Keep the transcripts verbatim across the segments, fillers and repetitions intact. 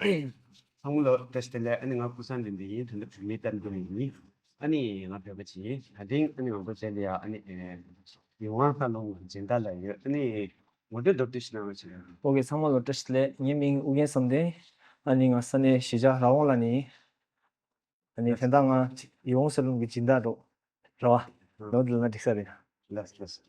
ཚང་མ་ལ་བཀྲ་ཤིས་བདེ་ལེགས། ཨ་ནི་ང་ཀུན་བཟང་འདི་འདི་ཡིན། ད་ལྟ་བོད་མིའི་ལྟ་འདོད་ཡིན། ཨ་ནི་ང་བོད་པ་ཅིག་ཡིན། ད་ཐེངས་ཨ་ནི་ང་ཚོ་མཇལ་ལ་ཡ་ཨ་ནི་ཡིད་དབང་ས་ལོང་སྦྱིན་བདག་ལགས་ཡོད། ཨ་ནི་ངོ་སྤྲོད་མདོར་བསྡུས་ཤིག་གནང་རོགས་བྱེད། ཨོ་ཁེ། ཚང་མ་ལ་བཀྲ་ཤིས་བདེ་ལེགས། ངའི་མིང་ཨུ་རྒྱན་བསམ་གཏན། ཨ་ནི་ང་ས་གནས་གཞིས་ཆགས་ར་ཝང་ལ་ནས་ཡིན། ཨ་ནི་དོན་དག་ང་ཡིད་འོང་སེ་ལུན་གྱི་སྦྱིན་བདག་འགྲོ་ར་བ། ལོ་འདི་ལ་འགྲིག་ས་རེད། ལགས་ལགས།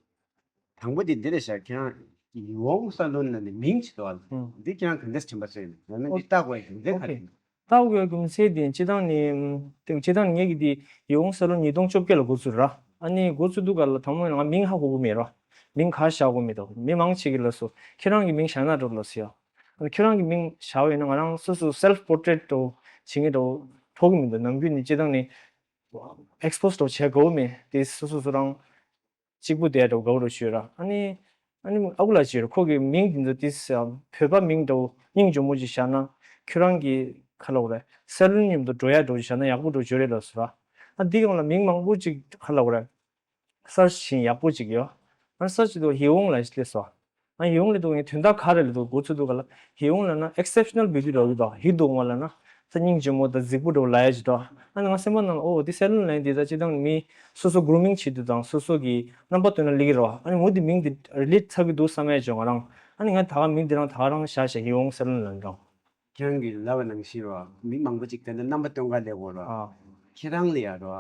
དང་པོ་དེ་འདི་རེད་ཤག་ཁྱེད་རང་ཡིད་འོང་ས་ལུན་ལ་ནི་མིང་ཅིག་འདུག་ཨ། ཨང་། འདི་ཁྱེད་རང་ག་འདྲས་བྱིན་པ་རེད། ཡང་ན་འདི་ཨོ་བཏགས་དགོས་ཡ་རྒྱུ་མཚན་ག་རེ་ཡིན། བཏགས་དགོས་ཡ་རྒྱུ་མཚན་དེ་སྤྱིར་བཏང་ནི་ཨམ། སྤྱིར་བཏང་ནི་ངེད་ཀྱི་འདི་ཡིད་འོང་ས་ལུན་ཉིས་སྟོང་བཅོ་བརྒྱད་ལ་འགོ་ཚུགས་ར། ཨ་ནི་འགོ་ཚུགས་དུས་སྐབས་ལ་དང་པོ་ང་མིང་ཧ་གོ་གི་མེད་ར། མིང་ག་བཞག་དགོས་མེད་དོ། མི་མང་ཆེ་གིས་ལབ་སོང་། ཁྱེད་རང་གི་མིང་བཞག་ན་འགྲོ་ལབ་སོང་ཡ། ཨ་ནི་ཁྱེད་རང་གི་མིང་བཞག་པ་ཡིན་ན་ང་རང་སོ་སོ་སེལ་ཕོར་ཊེ་རེ་ཊི་འདྲ་བོ་བྱེད་མཁན་འདྲ་བོ་ཐོགས་ཀྱི་མི་འདུག་ནམ་རྒྱུན་ནི་སྤྱིར་བཏང་ནི་ཨེགས་པོ་སི་འདྲ་བོ་བྱེད་དགོས་མེད་དེ། སོ་སོ་སོ་རང་གཅིག་པུ་བསྡད་འདྲ་བོ་དགའ་པོ་འདྲ་བོ་ཞུས་ར། ཨ་ནི་ཨ་ནི་ཨ་ཁུ་ལགས་ཅིག་ཡོད་ར། ཁོ་གི་མིང་འདི་ཚོ་ཏིས་བོད་པ་མིང་འདྲ་བོ་སྙིང་རྗེ་མོ་ཅིག་བཞག་ན་ཁྱོད་རང་གི་ག་ལབ་དགོས་རེད། སེ་ལུན་མཉམ་དུ་འགྲོ་ཡ་འདྲ་བོ་ཅིག་བཞག་ན་ཡག་པོ་འདྲ་བོ་ཅིག་ཡོད་རེད་ལབ་སོང་ར། ཨ་འདི་སྒང་ལ་མིང་མང་པོ་ཅིག་ག་ལབ་དགོས་རེད། སར་ཆི་བྱས་ཡག་པོ་ཅིག་ཡོད། ཨ་ནི་སར་ཆི་བྱེད་དུས་ཡིད་འོང་ལབ་སླེབས་སོང་། ཨ་ཡིད་འོང་ལབ་དུས་ངས་དོན་དག་ག་རེ་ལབ་དུས་འགོ་ཚུགས་དུས་སྐབས་ལ་ཡིད་འོང་ལབ་ན་ཨེག་སེབ་ཤ་ནལ་བིའུ་ཊི་འདྲ་བོ་ཡོད་དོ། ཡིད་དུ་འོང་བ་ལབ་ན་ས་སྙིང་རྗེ་མོ་དང་གཟིགས་པོ་འདྲ་བོ་ལབ་ཡ་ཅིག་འདུག་ཨ་ནི་ང་སེམས་པ་ནང་ལ་ཨོ་འདི་སེ་ལུན་ལབ་ཡ་འདི་ད་སྤྱིར་བཏང་མི་སོ་སོ་གུ་རུ་མིང་བྱེད་དུས་དང་སོ་སོ་གི་རྣམ་པ་སྟོན་ན་ལེགས་ཀྱི་རེད་བ། ཨ་ནི་འོ་འདི་མིང་འདི་རི་ལེ་ཊི་ཚར་གྱི་འདུག་བསམ་ཡ་ཅིག་ཡོང་ང་རང་། ཨ་ནི་ང་ད་ག་མིང་འདི་རང་ད་ག་རང་བཞག་བཞག་ཡིད་འོང་སེ་ལུན་ལབ་རང་། ཁྱེད་རང་གིས་ལབ་པ་ནང་བཞིན་རོ། མི་མང་པོ་ཅིག་དེ་འདྲ་རྣམ་པ་སྟོན་ག་སླེབས་ཡོད་རོ། ཨ། ཁྱེད་རང་ལ་ཡ་རོ།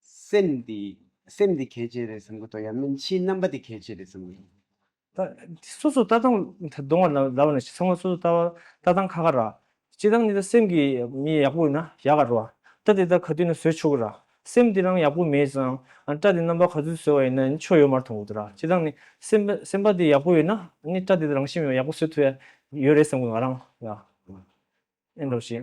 སེམས་འདི། སེམས་འདི་གལ་ཆེ་རེད་བསམ་གི་འདུག་ཡང་མིན་ཕྱིའི་རྣམ་པ་འདི་གལ་ཆེ་རེད་བསམ་གི་འདུག་ད་སོ་སོ་ལྟ་སྟངས་ད་གདོང་བ་ལ་ལབ་ན་ཚང་མ་སོ་སོ་ལྟ་བ་ལྟ་སྟངས་ཁ་ཁ་ར། སྤྱིར་བཏང་ནི་ད་སེམས་ཀྱི་མི་ཡག་པོ་ཡིན་ན་ཡག་ག་རོ། ད་དེ་ད་ག་དུས་ན་བཟོས་ཆོག་གི་ར། སེམས་འདི་རང་ཡག་པོ་མེད་ཙང་ཨ་སྐྲ་འདི་རྣམ་པ་ག་ཚོད་བཟོས་པ་ཡིན་ན་ཆོ་ཡོད་མ་རེད་མཐོང་གི་འདུག་ར། སྤྱིར་བཏང་ནི་སེམས་པ་སེམས་པ་འདི་ཡག་པོ་ཡོད་ན་ནི་སྐྲ་འདི་རང་བཞིན་མེད་པ་ཡག་པོ་བཟོ་ཐུབ་ཡ་ཡོད་རེད་བསམ་གི་ང་རང་ཡ། ཨེ་འགྲོ་ཞིག་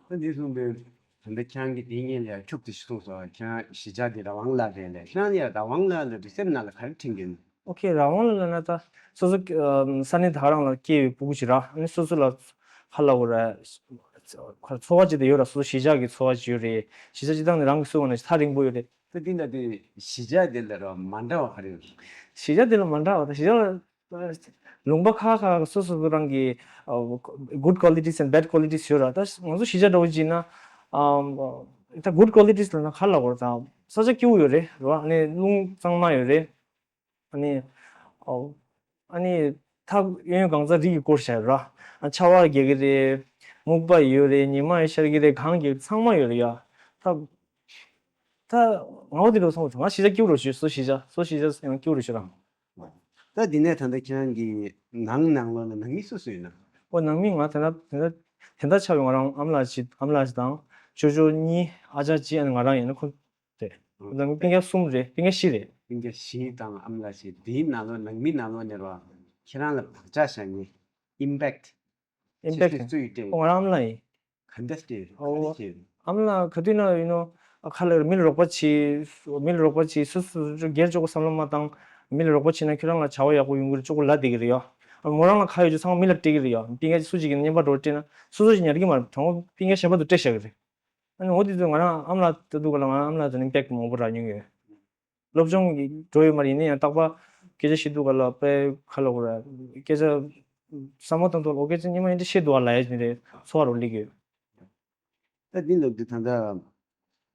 ད་འདི་གསུངས་པའི་ད་ལྟ་ཁྱེད་རང་གིས་དེ་སྔོན་ལ་ཡང་ཁྱུག་ཏུ་ཞིག་གསུངས་སོང་། ཁྱེད་རང་གཞིས་ཆགས་འདི་ར་ཝང་ལ་རེད་ལས། ཁྱེད་རང་ཡང་ར་ཝང་ལ་ལ་འདི་སེམས་ནང་ལ་ག་རེ་དྲན་གྱི་ཡོད། ཨོ་ཁེ། ར་ཝང་ལ་ལ་ན་ད་སོ་སོ་ཨམ་ས་གནས་ད་ག་རང་ལ་སྐྱེས་པའི་སྤུ་གུ་ཞིག་ར། ཨ་ནི་སོ་སོ་ལ་ཧ་ལ་འོ་ར་ཁ་འཚོ་བ་ཅིག་ད་ཡོད་ར། སོ་སོ་གཞིས་ཆགས་ཀྱི་འཚོ་བ་ཅིག་ཡོད་རེད། གཞིས་ཆགས་སྤྱིར་བཏང་ནི་རང་གི་སུ་བ་ན་ཐག་རིང་པོ་ཡོད་རེད། ད་འདི་ན་དེ་གཞིས་ཆགས་དེ་ལ་ར་མ་འདྲ་བ་ག་རེ་ཡོད། གཞིས་ཆགས་དེ་ལ་མ་འདྲ་བ་ད་གཞིས་ཆགས་ལ། ལུང་པ་ཁག་ཁག་སོ་སོ་སོ་རང་གི་good qualities and bad qualities ཡོད་ར། ད་ང་ཚོ་གཞིས་ཆགས་འདྲ་བོ་ཅིག་ན་ཨམ་ད་good qualities ལབ་ན་ག་ལབ་དགོས་རེད། ད་ས་ཆ་སྐྱིད་པོ་ཡོད་རེད་ར། ཨ་ནི་རླུང་གཙང་མ་ཡོད་རེད། ཨ་ནི་ཨོ་ཨ་ནི་ཐག་གཡོན་གང་ཚ་རི་གིས་བསྐོར་བཞག་ཡོད་ར། ཨ་ཆར་པ་རྒྱག་གི་རེད། སྨུག་པ་ཡོད་རེད། ཉི་མ་ཡང་ཤར་གི་རེད། གངས་རྒྱག་ཚང་མ་ཡོད་རེད་ཡ། ད་ད་ངའོ་དེ་འདྲ་སོང་ང་གཞིས་ཆགས་སྐྱིད་པོ་རེད་ཞུ། སོ་གཞིས་ཆགས་སོ་གཞིས་ཆགས་ཡང་སྐྱིད་པོ་རེད་ཞུ་ར། ད་འདི་ནས་ད་ལྟ་ཁྱེད་རང་གི་ནང་ནང་ལོགས་ལ་ནང་མི་སུ་སུ་ཡོད་ན། ཨོ་ནང་མི་ང་དེ་འདྲ་དེ་འདྲ་དེ་འདྲ་ཆགས་ཡོད། ང་རང་ཨ་མ་ལགས་གཅིག་ཨ་མ་ལགས་གཅིག་དང་ཅོ་ཅོ་གཉིས། ཨ་ཅག་གཅིག་ཨ་ནི་ང་རང་ཡིན་ན་ཁོ་རེད། ཨོ་ནང་མི་སྤུན་ཀྱག་གསུམ་རེད། སྤུན་ཀྱག་བཞི་རེད། སྤུན་ཀྱག་བཞི་དང་ཨ་མ་ལགས་གཅིག་དེའི་ནང་ལོགས་ནང་མི་ནང་ལོགས་ནས་ར་ཁྱེད་རང་ལ་བག་ཆགས་བཞག་ནས་ཨིམ་པེག་ཊི་ཨིམ་པེག་ཊི་ཆེ་ཤོས་སུ་ཡིས་སྤྲད་ཨོ་ང་རང་ཨ་མ་ལགས་ཡིན། ག་འདྲ་སྟེ་ཨོ། ག་འདྲ་བྱེད། ཨ་མ་ལགས་ག་དུས་ན་ཡིན་ནོ། ཁ་ལ་མི་ལ་རོགས་པ་བྱེད། མི་ལ་རོགས་པ་བྱེད། སོ་སོ་སྒེར་གཅོག་པོ་བསམ་བློ་མ་བཏང་། མི་ལ་རོགས་པ་བྱེད་ན་ཁྱོད་རང་ལ་བྱ་བ་ཡག་པོ་ཡོང་གི་རེད། གཅོག་པོ་ལབ་བསྡད་ཀྱི་རེད་ཡ། ཨ་མོ་རང་ལ་ཁ་ཡོད་ཅོ་ཚང་མ་མི་ལ་སྤྲད་ཀྱི་རེད་ཡ། སྤུན་ཀྱག་སུ་གཅིག་གིས་བརྙན་པར་འདྲ་བོ་སྤྲད་ན་སོ་སོ་གཅིག་ཉར་གྱི་མ་རེད། དང་པོ་སྤུན་ཀྱག་གཞན་པ་ཚོ་སྤྲད་བཞག་གི་རེད། ཨ་ནི་འོ་དེ་ཚོ་ང་རང་ཨ་མ་ལགས་ལྟ་དུས་ག་ལ་ང་རང་ཨ་མ་ལགས་ཚོ་ནས་ཨིམ་པེག་ཊི་མང་པོ་རག་མྱོང་ཡོད། སློབ་སྦྱོང་གི་འགྲོ་ཡོད་མ་རེད། ཡིན་ན་ཡང་རྟག་པར་སྐད་ཆ་བཤད་དུས་ག་ལ་དཔེ་ཁ་ལོ་གོ་ར། སྐད་ཆ་བསམ་བློ་བཏང་དུས་ལོ་སྐད་ཆ་སྙན་མ་ཡིན་འདྲ་བཤད་འདུག་ཨ་ལབ་ཡ་ཅིག་རེད། ཚོར་བ་རུ་སླེབས་ཡོད། ད་འདི་ལབ་དུས་ད་ལྟ་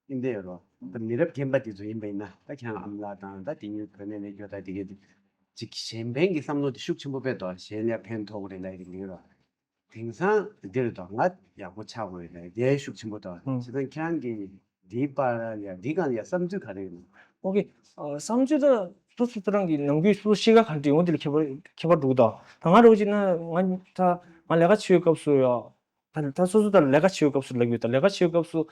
ཨིན་པས་རོ། ད་མི་རབས་རྒན་པ་དེ་ཚོ་ཡིན་པ་ཡིན་ན་ད་ཁྱེད་རང་ཨ་མ་ལགས་དང་ད་དེ་ཉིད་བོད་ནས་ལས་སྐྱོ་ད་དེ་གི་ཅིག་གཞན་ཕན་གྱི་བསམ་བློ་དེ་ཤུགས་ཆེན་པོ་དཔེ་འདུག་གཞན་ལ་ཕན་ཐོགས་རེད་ལབ་ཡ་དེ་ལེགས་རོ། དེང་སང་འདིར་དང་ང་ཡག་པོ་ཆགས་དགོས་ལ་དེ་ཤུགས་ཆེན་པོ་དང་། ཨང་། བྱས་ཙང་ཁྱེད་རང་གིས་འདིའི་པར་ཡ་འདིའི་སྒང་ཡ་བསམ་ཚུལ་ག་རེ་ཡོད་ན། ཨོ་ཁེ། ཨ་བསམ་ཚུལ་ད་སོ་སོ་ད་རང་གི་ནམ་རྒྱུན་སོ་སོ་གཤིས་ཀ་ག་འདྲ་ཡོང་དེ་ལ་ཁྱད་པར་ཁྱད་པར་འདུག་ད་ད་ང་རོ་ཅིག་ན་ང་ད་ང་ལས་ཀ་བྱེད་ཡོད་སྐབས་སུ་ཡ། ད་ད་སོ་སོ་ད་ལས་ཀ་བྱེད་ཡོད་སྐབས་སུ་ལབ་ཡོད། ད་ལས་ཀ་བྱེད་ཡོད་སྐབས་སུ།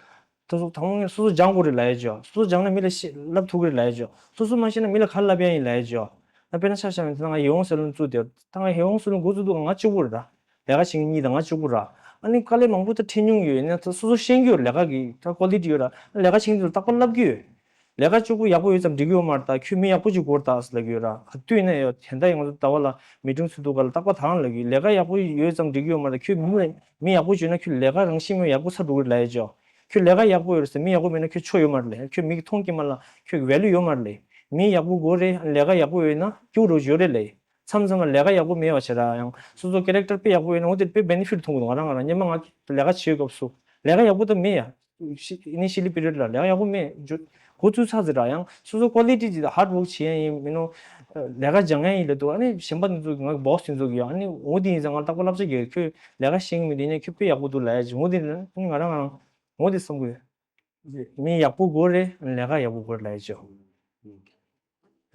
ད་སོ་དང་པོ་ངས་སོ་སོ་སྦྱང་དགོས་རེད་ལབ་ཡ་ཅོ། སོ་སོ་སྦྱང་ན་མི་ལ་ཤེས་ལབ་ཐུབ་ཀྱི་རེད་ལབ་ཡ་ཅོ། སོ་སོ་མ་ཤེས་ན་མི་ལ་ག་ལབ་ཡ་ཡིན་ལབ་ཡ་ཅོ། ད་དཔེར་ན་ཆ་བཞག་ན་ད་ང་ཡིད་འོང་སེ་ལུན་བཙུགས་དེ་ད་ང་ཡིད་འོང་སེ་ལུན་འགོ་བཙུགས་དུས་ང་གཅིག་པུ་རེད་ད། ལས་ཀ་བྱེད་མཁན་གཉིས་དང་ང་གཅིག་པུ་ར། ཨ་ནི་དཀའ་ལས་མང་པོ་ད་འཕྲད་མྱོང་ཡོད། ཡིན་ན་ད་སོ་སོ་ཤེས་ཀྱི་ཡོད། ལས་ཀ་གི་ད་ཀོ་ལི་ཊི་ཡོད་ར། ལས་ཀ་བྱེད་མཁན་དེ་ཚོ་རྟག་པར་ལབ་ཀྱི་ཡོད། ལས་ཀ་གཅིག་པུ་ཡག་པོ་ཡོད་ཙམ་འགྲིག་གི་ཡོད་མ་རེད་ད། ཁྱོད་མི་ཡག་པོ་ཅིག་དགོས་རེད་ད་ཟེར་ལབ་ཀྱི་ཡོད་ར། ག་དུས་ཡིན་ན་ཡོད་དེ་འདྲ་ཡོང་དུས་ཟླ་བ་ལ་མི་ཊིང་ཚུགས་དུས་ག་ལ་རྟག་པར་ད་རང་ལབ་ཀྱི་ཡོད། ལས་ཀ་ཡག་པོ་ཡོད་ཙམ་འགྲིག་གི་ཡོད་མ་རེད། ཁྱོད་མི་མི་ཡག་པོ་བྱུང་ན་ཁྱོད་ལས་ཀ་རང་བཞིན་མི་ཡག་པོ་ཚར་འགྲོ་གི་རེད་ལབ་ཡ་ཅོ། ཁྱོད་ལས་ཀ་ཡག་པོ་ཡོད་རེད་ཟེར་མི་ཡག་པོ་མེད་ན་ཁྱོད་ཆོ་ཡོད་མ་རེད་ལབ། ཁྱོད་མི་གིས་མཐོང་གི་མ་ལ་ཁྱོད་ཀྱི་ཝེ་ལུ་ཡོད་མ་རེད་ལབ། མི་ཡག་པོ་དགོས་རེད། ལས་ཀ་ཡག་པོ་ཡོད་ན་སྐྱིད་པོ་འདྲ་བོ་ཡོད་རེད་ལབ། མཚམས་མཚམས་ལ་ལས་ཀ་ཡག་པོ་མེད་པ་བྱས་ར་ཡང་སོ་སོ་character དཔེ་ཡག་པོ་ཡོད་ན་འོ་དེ་དཔེ་benefit ཐོང་གི་འདུག་ང་རང་ང་རང་སྔོན་མ་ང་ལས་ཀ་བྱེད་སྐབས་སུ་ལས་ཀ་ཡག་པོ་ད་མེད་ཡ། ཤི་initially period ལ་ལས་ཀ་ཡག་པོ་མེད་འཇུ་འགོ་ཚུགས་ཚར་ཟེར་ར་ཡང་སོ་སོ་quality ཅིག་hard work བྱེད་ཡ་ཡིན་མིན་ནོ། ལས་ཀ་སྦྱང་ཡ་ཡིན་ལབ་འདུག་ཨ་ནི་གཞན་པ་དེ་ཚོ་གི་ང་གི་boss དེ་ཚོ་གི་ཡ་ཨ་ནི་འོ་དེ་ཡིན་ཙང་ང་རྟག་པར་བསླབ་བྱ་རྒྱག་ཁྱོད་ལས་ཀ་ཤེས་ཀྱི་མེད་དེ་ནས་ཁྱོད་དཔེ་ཡག་པོ་འདུག་ལབ་ཡ་ཅིག་འོ་དེ་ལ་ཨ་ནི་ང་རང་ང་རང་འོ་དེ་བསམ་གི་ཡོད། མི་ཡག་པོ་དགོས་རེད་ལས་ཀ་ཡག་པོ་དགོས་རེད་ལབ་ཡ་ཅིག་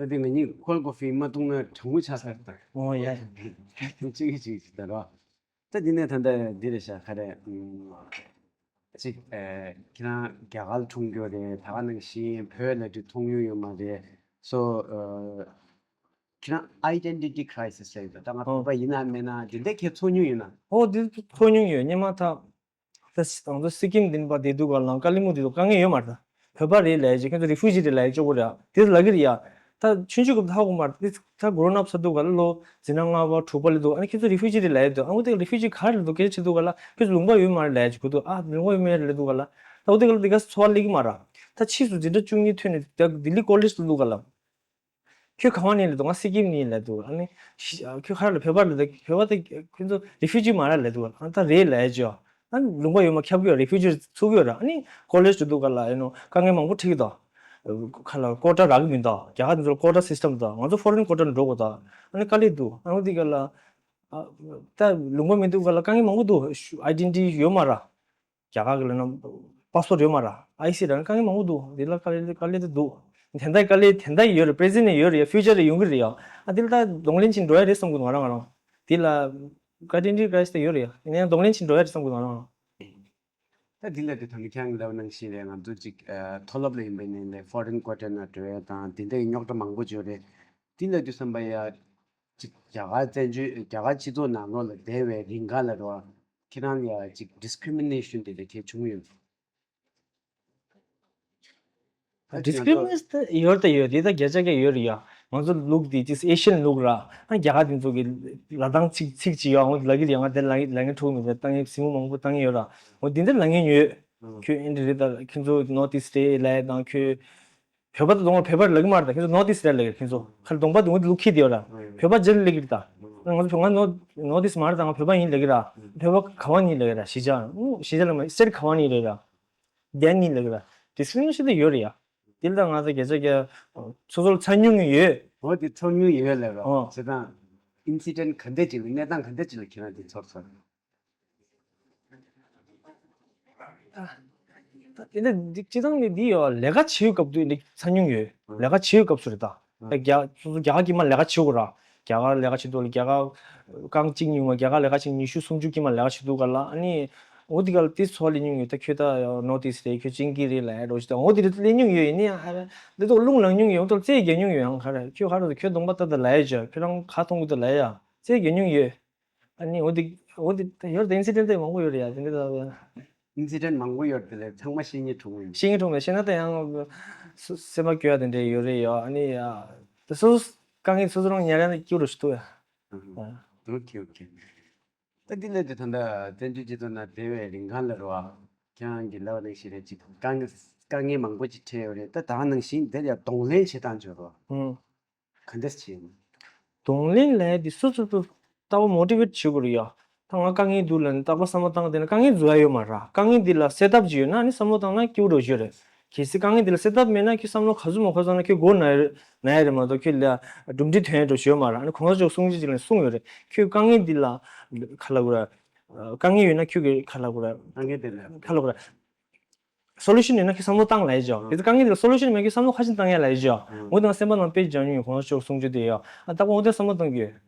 ད་དེ་ང་གཉིས་cold coffee མ་འཐུང་ན་གྲང་མོ་ཆགས་ཚར་ད། ཨོ་ཡ། གཅིག་གིས་གཅིག་གིས་ད་རོ། ད་འདི་ནས་ད་ལྟ་འདི་རེད་ཤག་ག་རེ། ཨུམ། གཅིག་ཨེ། ཁྱེད་རང་རྒྱ་གར་འཁྲུངས་རྒྱུ་རེད་ད་ག་ནང་བཞིན་བོད་ལ་དུས་མཐོང་མྱོང་ཡོད་མ་རེད། སོ། ཨེ། ཁྱེད་རང་identity crisis རེད་ད་ང་ཨོ། བོད་པ་ཡིན་ན་མིན་ན་འདི་འདྲ་ཁྱེད་ཚོར་མྱོང་ཡོད་ན། ཨོ་འདི་ཚོར་མྱོང་ཡོད་སྔོན་མ་ད། ད་ང་ཚོ་སི་ཀིམ་འདི་པ་བསྡད་དུས་ག་ལ་ཀ་ལི་མུ་འདི་དུ་དཀའ་ངལ་ཡོད་མ་རེད་ད། བོད་པ་རེད་ལབ་ཀྱི་ཁྱོད་ཚོ་refugee རེད་ལབ་ཀྱི་ཅོག་པོ་རེད་དེ་ལབ་ཀྱི་རེད་ཡ། ད་ཆུང་ཆུང་སྐབས་ད་ཧ་གོ་མ་རེད་ད་grown up ཚར་དུས་ག་ལ་ལོ་འཛིན་གྲྭ་ལྔ་པ་དྲུག་པ་ལ་འདུག་ཨ་ནི་ཁྱོད་ཚོ་refugee རེད་ལབ་ཀྱི་འདུག་ཨ་ནི་འོ་དེ་ག་refugee ག་རེ་རེད་འདུག་སྐད་ཆ་དྲིས་དུས་ག་ལ་ཁྱོད་ཚོ་ལུང་པ་ཡོད་མ་རེད་ལབ་ཀྱི་གོ་འདུག་ཨ་ལུང་པ་ཡོད་མ་རེད་ལབ་དུས་ག་ལ་ད་འོ་དེ་ག་ལ་དེ་ག་ཚོར་བ་སླེབས་ཀྱི་མ་རེད། ད་ཕྱིས་སུ་འཛིན་གྲྭ་བཅུ་གཉིས་ཐོན་ནས་ད་ལྡི་ལི་college དུ་འདུག་ག་ལ། ཁྱོད་ག་བ་ནས་ལབ་འདུག་ང་སི་ཀིམ་ནས་ལབ་འདུག་ཨ་ནི་ཤི- ཨ། ཁྱོད་ག་རེ་ལ་བོད་པ་ལབ་འདུག་བོད་པ་དེ་ཁྱོད་ཚོ་refugee མ་རེད་ལབ་འདུག་ཨ་ད་རེད་ལབ་ཅོ། ཨ་ནི་ལུང་པ་ཡོད་མ་ཁྱབ་ཀྱི་ཡོད་refugee ཚུགས་ཀྱི་ཡོད་ར། ཨ་ནི་college དུ་འདུག་ག་ལ་ཨེ་ནོ་དཀའ་ངལ་མང་པོ་འཕྲད་ཀྱི་འདུག་ཁ་ལ་quota རག་གི་མི་འདུག་རྒྱ་གར་དེ་ཚོ་ལ་quota system འདུག་ང་ཚོ་foreign quota འགྲོ་དགོས་འདུག་ཨ་ནི་དཀའ་ལས་འདུག་ཨ་ནི་འདི་ག་ལ་ཨ་ད་ལུང་པ་མི་འདུག་ག་ལ་དཀའ་ངལ་མང་པོ་འདུག identity ཡོད་མ་ར། རྒྱ་གར་གྱི་ལབ་ན་passport ཡོད་མ་ར། ཨའི་སི་ར་དཀའ་ངལ་མང་པོ་འདུག་འདི་ལ་དཀའ་ལས་དཀའ་ལས་དེ་འདུག་དེ་འདྲ་དཀའ་ལས་དེ་འདྲ་ཡོད་རེད། present ནས་ཡོད་རེད་ཡ། future ལ་ཡོང་གི་རེད་ཡ། ཨ་འདི་ལ་ད་གདོང་ལེན་བྱེད་འགྲོ་ཡ་རེད་བསམ་གི་འདུག་ང་རང་ང་རང་། འདི་ལ་identity crisis དེ་ཡོད་རེད་ཡ། ཡིན་ན་ཡང་གདོང་ལེན་བྱེད་འགྲོ་ཡ་རེད་བསམ་གི་འདུག་ང་རང་ང་རང་། ད་འདི་ལ་དེ་ཐང་གི་ཁྱང་ལབ་ནང་བཞིན་རེད། ང་ཚོ་ཅིག་ཨ་མཐོ་སློབ་ལ་ཡིན་པ་ཡིན་ནའི་foreign quota ནང་འགྲོ་ཡ་དང་དེ་འདྲའི་རྙོག་དྲ་མང་པོ་ཅིག་ཡོད་རེད། འདི་ལ་དུས་བསམ་པ་ཡ། ཅིག་རྒྱ་གར་བཙན་བྱོལ་རྒྱ་གར་སྤྱི་ཚོགས་ནང་ལོགས་ལ་བསྡད་པའི་རིང་ག་ལ་རོ། ཁྱེད་རང་ལ་ཡ་ཅིག་discrimination དེ་འདྲ་གལ་བྱུང་ཡོད། discrimination ད་ཡོད་ད་ཡོད་དེ་ད་བརྒྱ་ཆ་བརྒྱ་ཡོད་རེད་ཡ། ང་ཚོ་ལུག་དེ་ཅིག་Asian ལུག་ར། ཨ་རྒྱ་གར་དེ་ཚོ་གི་ལ་དང་ཚིག་ཚིག་ཅིག་ཡོད། ཨང་ལ་གི་ཡ་ང་དེ་ལ་ལ་ངན་ཁྲོག་མི་དེ་ད་ངས་སྲིང་མོ་མང་པོ་བཏང་ཡོད་ར། འོ་དེ་འདྲ་ལ་ངན་ཡོད། ཁྱོད་ཨེ་འདྲ་རེད་ད་ཁྱོད་ཚོ་North East རེད་ལ་དང་ཁྱོད། བོད་པ་དང་གདོང་པ་བོད་པར་ལབ་ཀྱི་མ་རེད་ད། ཁྱེད་ཚོ་North East རེད་ལབ་ཀྱི་རེད། ཁྱེད་ཚོ་ཁ་ལ་གདོང་པ་དུང་ལུག་ཁྱི་དེ་ཡོད་ར། བོད་པ་རྗེས་ལབ་ཀྱི་རེད་ད། ང་ཚོ་ང་North North East མ་རེད་ད། ང་བོད་པ་ཡིན་ལབ་ཀྱི་ར། བོད་པ་ག་བ་ནས་ལབ་ཀྱི་ར། གཞིས་ཆགས་གཞིས་ཆགས་ལ་མ་state ག་བ་ནས་ལབ་ཀྱི་ར། དེ་ནས་ལབ་ཀྱི་ར། discrimination དེ་ཡོད་རེད་ཡ། དེ་ལ་ད་ང་ཚོ་བརྒྱ་ཆ་བརྒྱ་སོ་སོར་ཚ་མྱོང་ཡོད། འོ་དེ་ཚོར་མྱོང་ཡོད་ལབ་ར། ཨོ། བྱས་ཙང་incident ག་འདྲ་ཅིག་ལ་གནས་སྟངས་ག་འདྲ་ཅིག་ལ་ཁྱེད་རང་དེ་ཚོར་སོང་། ད་དེ་འདྲ་འདི་སྤྱི་བཏང་ནས་འདི་ཡོད་ལས་ཀ་བྱེད་ཡོད་སྐབས་དུས་འདི་ཚ་མྱོང་ཡོད། ལས་ཀ་བྱེད་ཡོད་སྐབས་སུ་རེད་ད། ད་རྒྱ་སོ་སོ་རྒྱ་གར་གྱི་མ་ལས་ཀ་བྱེད་དགོས་ར། རྒྱ་གར་ལས་ཀ་བྱེད་དུས་རྒྱ་གར་རྐང་གཅིག་གཉིས་མ་རྒྱ་གར་ལས་ཀ་བྱེད་ཉི་ཤུ་སུམ་ཅུ་གྱི་མ་ལས་ཀ་བྱེད་དུས་ག་ལ་ཨ་ནི་འོ་དེ་ག་ལ་དེ་ཚོ་ལས་མྱོང་ཡོད། ད་ཁྱོད་ད་North East རེད། ཁྱོད་ཅིང་གི་རེད་ལ་འགྲོ་ཞིག་ད་འོ་དེ་རེད་ལས་མྱོང་ཡོད། ཡིན་ནའི་ཨ་ར་འདི་ཚོ་རླུང་ལངས་མྱོང་ཡོད། འོ་དེ་རྩེ་རྒྱག་མྱོང་ཡོད། ཨང་ག་རེ་ཁྱོད་ག་རེ་ཁྱོད་གདོང་པ་ད་ད་ལ་ཡ་ཅོ་ཁྱོད་རང་ཁ་མཐོང་གི་ད་ལ་ཡ་རྩེ་རྒྱག་མྱོང་ཡོད། ཨ་ནི་འོ་དེ་འོ་དེ་ད་ཡོད་ད་incident དེ་མང་པོ་ཡོད་རེད་ཡ། དེ་འདྲ་ད་incident མང་པོ་ཡོད་དེ་ལས་ཚང་མ་བཤད་སྙིང་བྲོ་བོ་ཡིན། བཤད་སྙིང་བྲོ་བོ་མེད་བཤད་ན་ད་ཡང་སེམས་པ་སྐྱོ་ཡ་དེ་འདྲ་ཡོད་རེད་ཡ། ཨ་ནི་ཡ་ད་སོ་སོ་དཀའ་ངལ་སོ་སོ་རང་ཉར་ཡ་ན་སྐྱོ་རུ་ཞིག་འདུག་ཡ། ཨོ་ཁེ་ཨོ་ཁེ། ད་འདི་ལས་དེ་ད་ལྟ་བཙན་བྱོལ་སྤྱི་ཚོགས་ནང་བསྡད་པའི་རིང་གང་ལ་རོ། ཁྱེད་རང་གི་ལབ་ནང་བཞིན་རེད་ཅིག་དཀའ་ངལ་དཀའ་ངལ་མང་པོ་ཅིག་འཕྲད་ཡོད་རེད། ད་ད་ནང་བཞིན་དེར་ཡང་གདོང་ལེན་བྱེད་སྟངས་བྱོས་རོ། ཨང་། ག་འདྲས་བྱེད་ཡོང་། གདོང་ལེན་ལས་དེ་སོ་སོ་སོ་ལྟ་བ་motivate བྱེད་དགོས་རེད་ཡ། ད་ང་དཀའ་ངལ་འདུག་ལབ་ནས་རྟག་པར་བསམ་བློ་བཏང་བསྡད་ན་དཀའ་ངལ་འཛུལ་ཡ་ཡོད་མ་རེད། དཀའ་ངལ་འདི་ལ་set up ཅིག་ཡོད་ན་ནི་བསམ་བློ་བཏང་ན་སྐྱིད་པོ་འགྲོ་རྒྱུ་རེད། གལ་སྲིད་དཀའ་ངལ་འདི་ལ་set up མེད་ན་ཁྱོད་བསམ་བློ་ག་ཚོད་མང་པོ་བཏང་ན་ཁྱོད་མགོ་ན་ན་ཡ་རེད་མ་གཏོགས་ཁྱོད་ལ་གྲུབ་འབྲས་ཐོན་ཡ་འགྲོ་རྒྱུ་ཡོད་མ་རེད། ཨ་ནི་གོང་ས་མཆོག་གསུང་ཆོས་ཅིག་ལ་གསུངས་ཡོད་རེད། ཁྱོད་དཀའ་ངལ་འདི་ལ་ག་ལབ་དགོས་རེད། དཀའ་ངལ་ཡོད་ན་ཁྱོད་ཀྱི་ག་ལབ་དགོས་རེད། དཀའ་ངལ་འདི་ལ་ག་ལབ་དགོས་རེད། solution ཡོད་ན་ཁྱོད་བསམ་བློ་བཏང་ལབ་ཡ་ཅིག་ཡོད། དེ་ཚོ་དཀའ་ངལ་དེ་ལ་solution མེད་ཁྱོད་བསམ་བློ་ཁ་ཅིག་བཏང་ཡ་ལབ་ཡ་ཅིག་ཡོད། ཨང་། འོ་དེ་ང་སེམས་པ་ནང་དཔེ་སྦྱང་མྱོང་ཡོད། གོང་ས་མཆོག་གསུང་ཆོས་དེ་ཡོད། ཨ་ད་གོང་དེ་བསམ་བློ་བཏང་གི་ཡོད།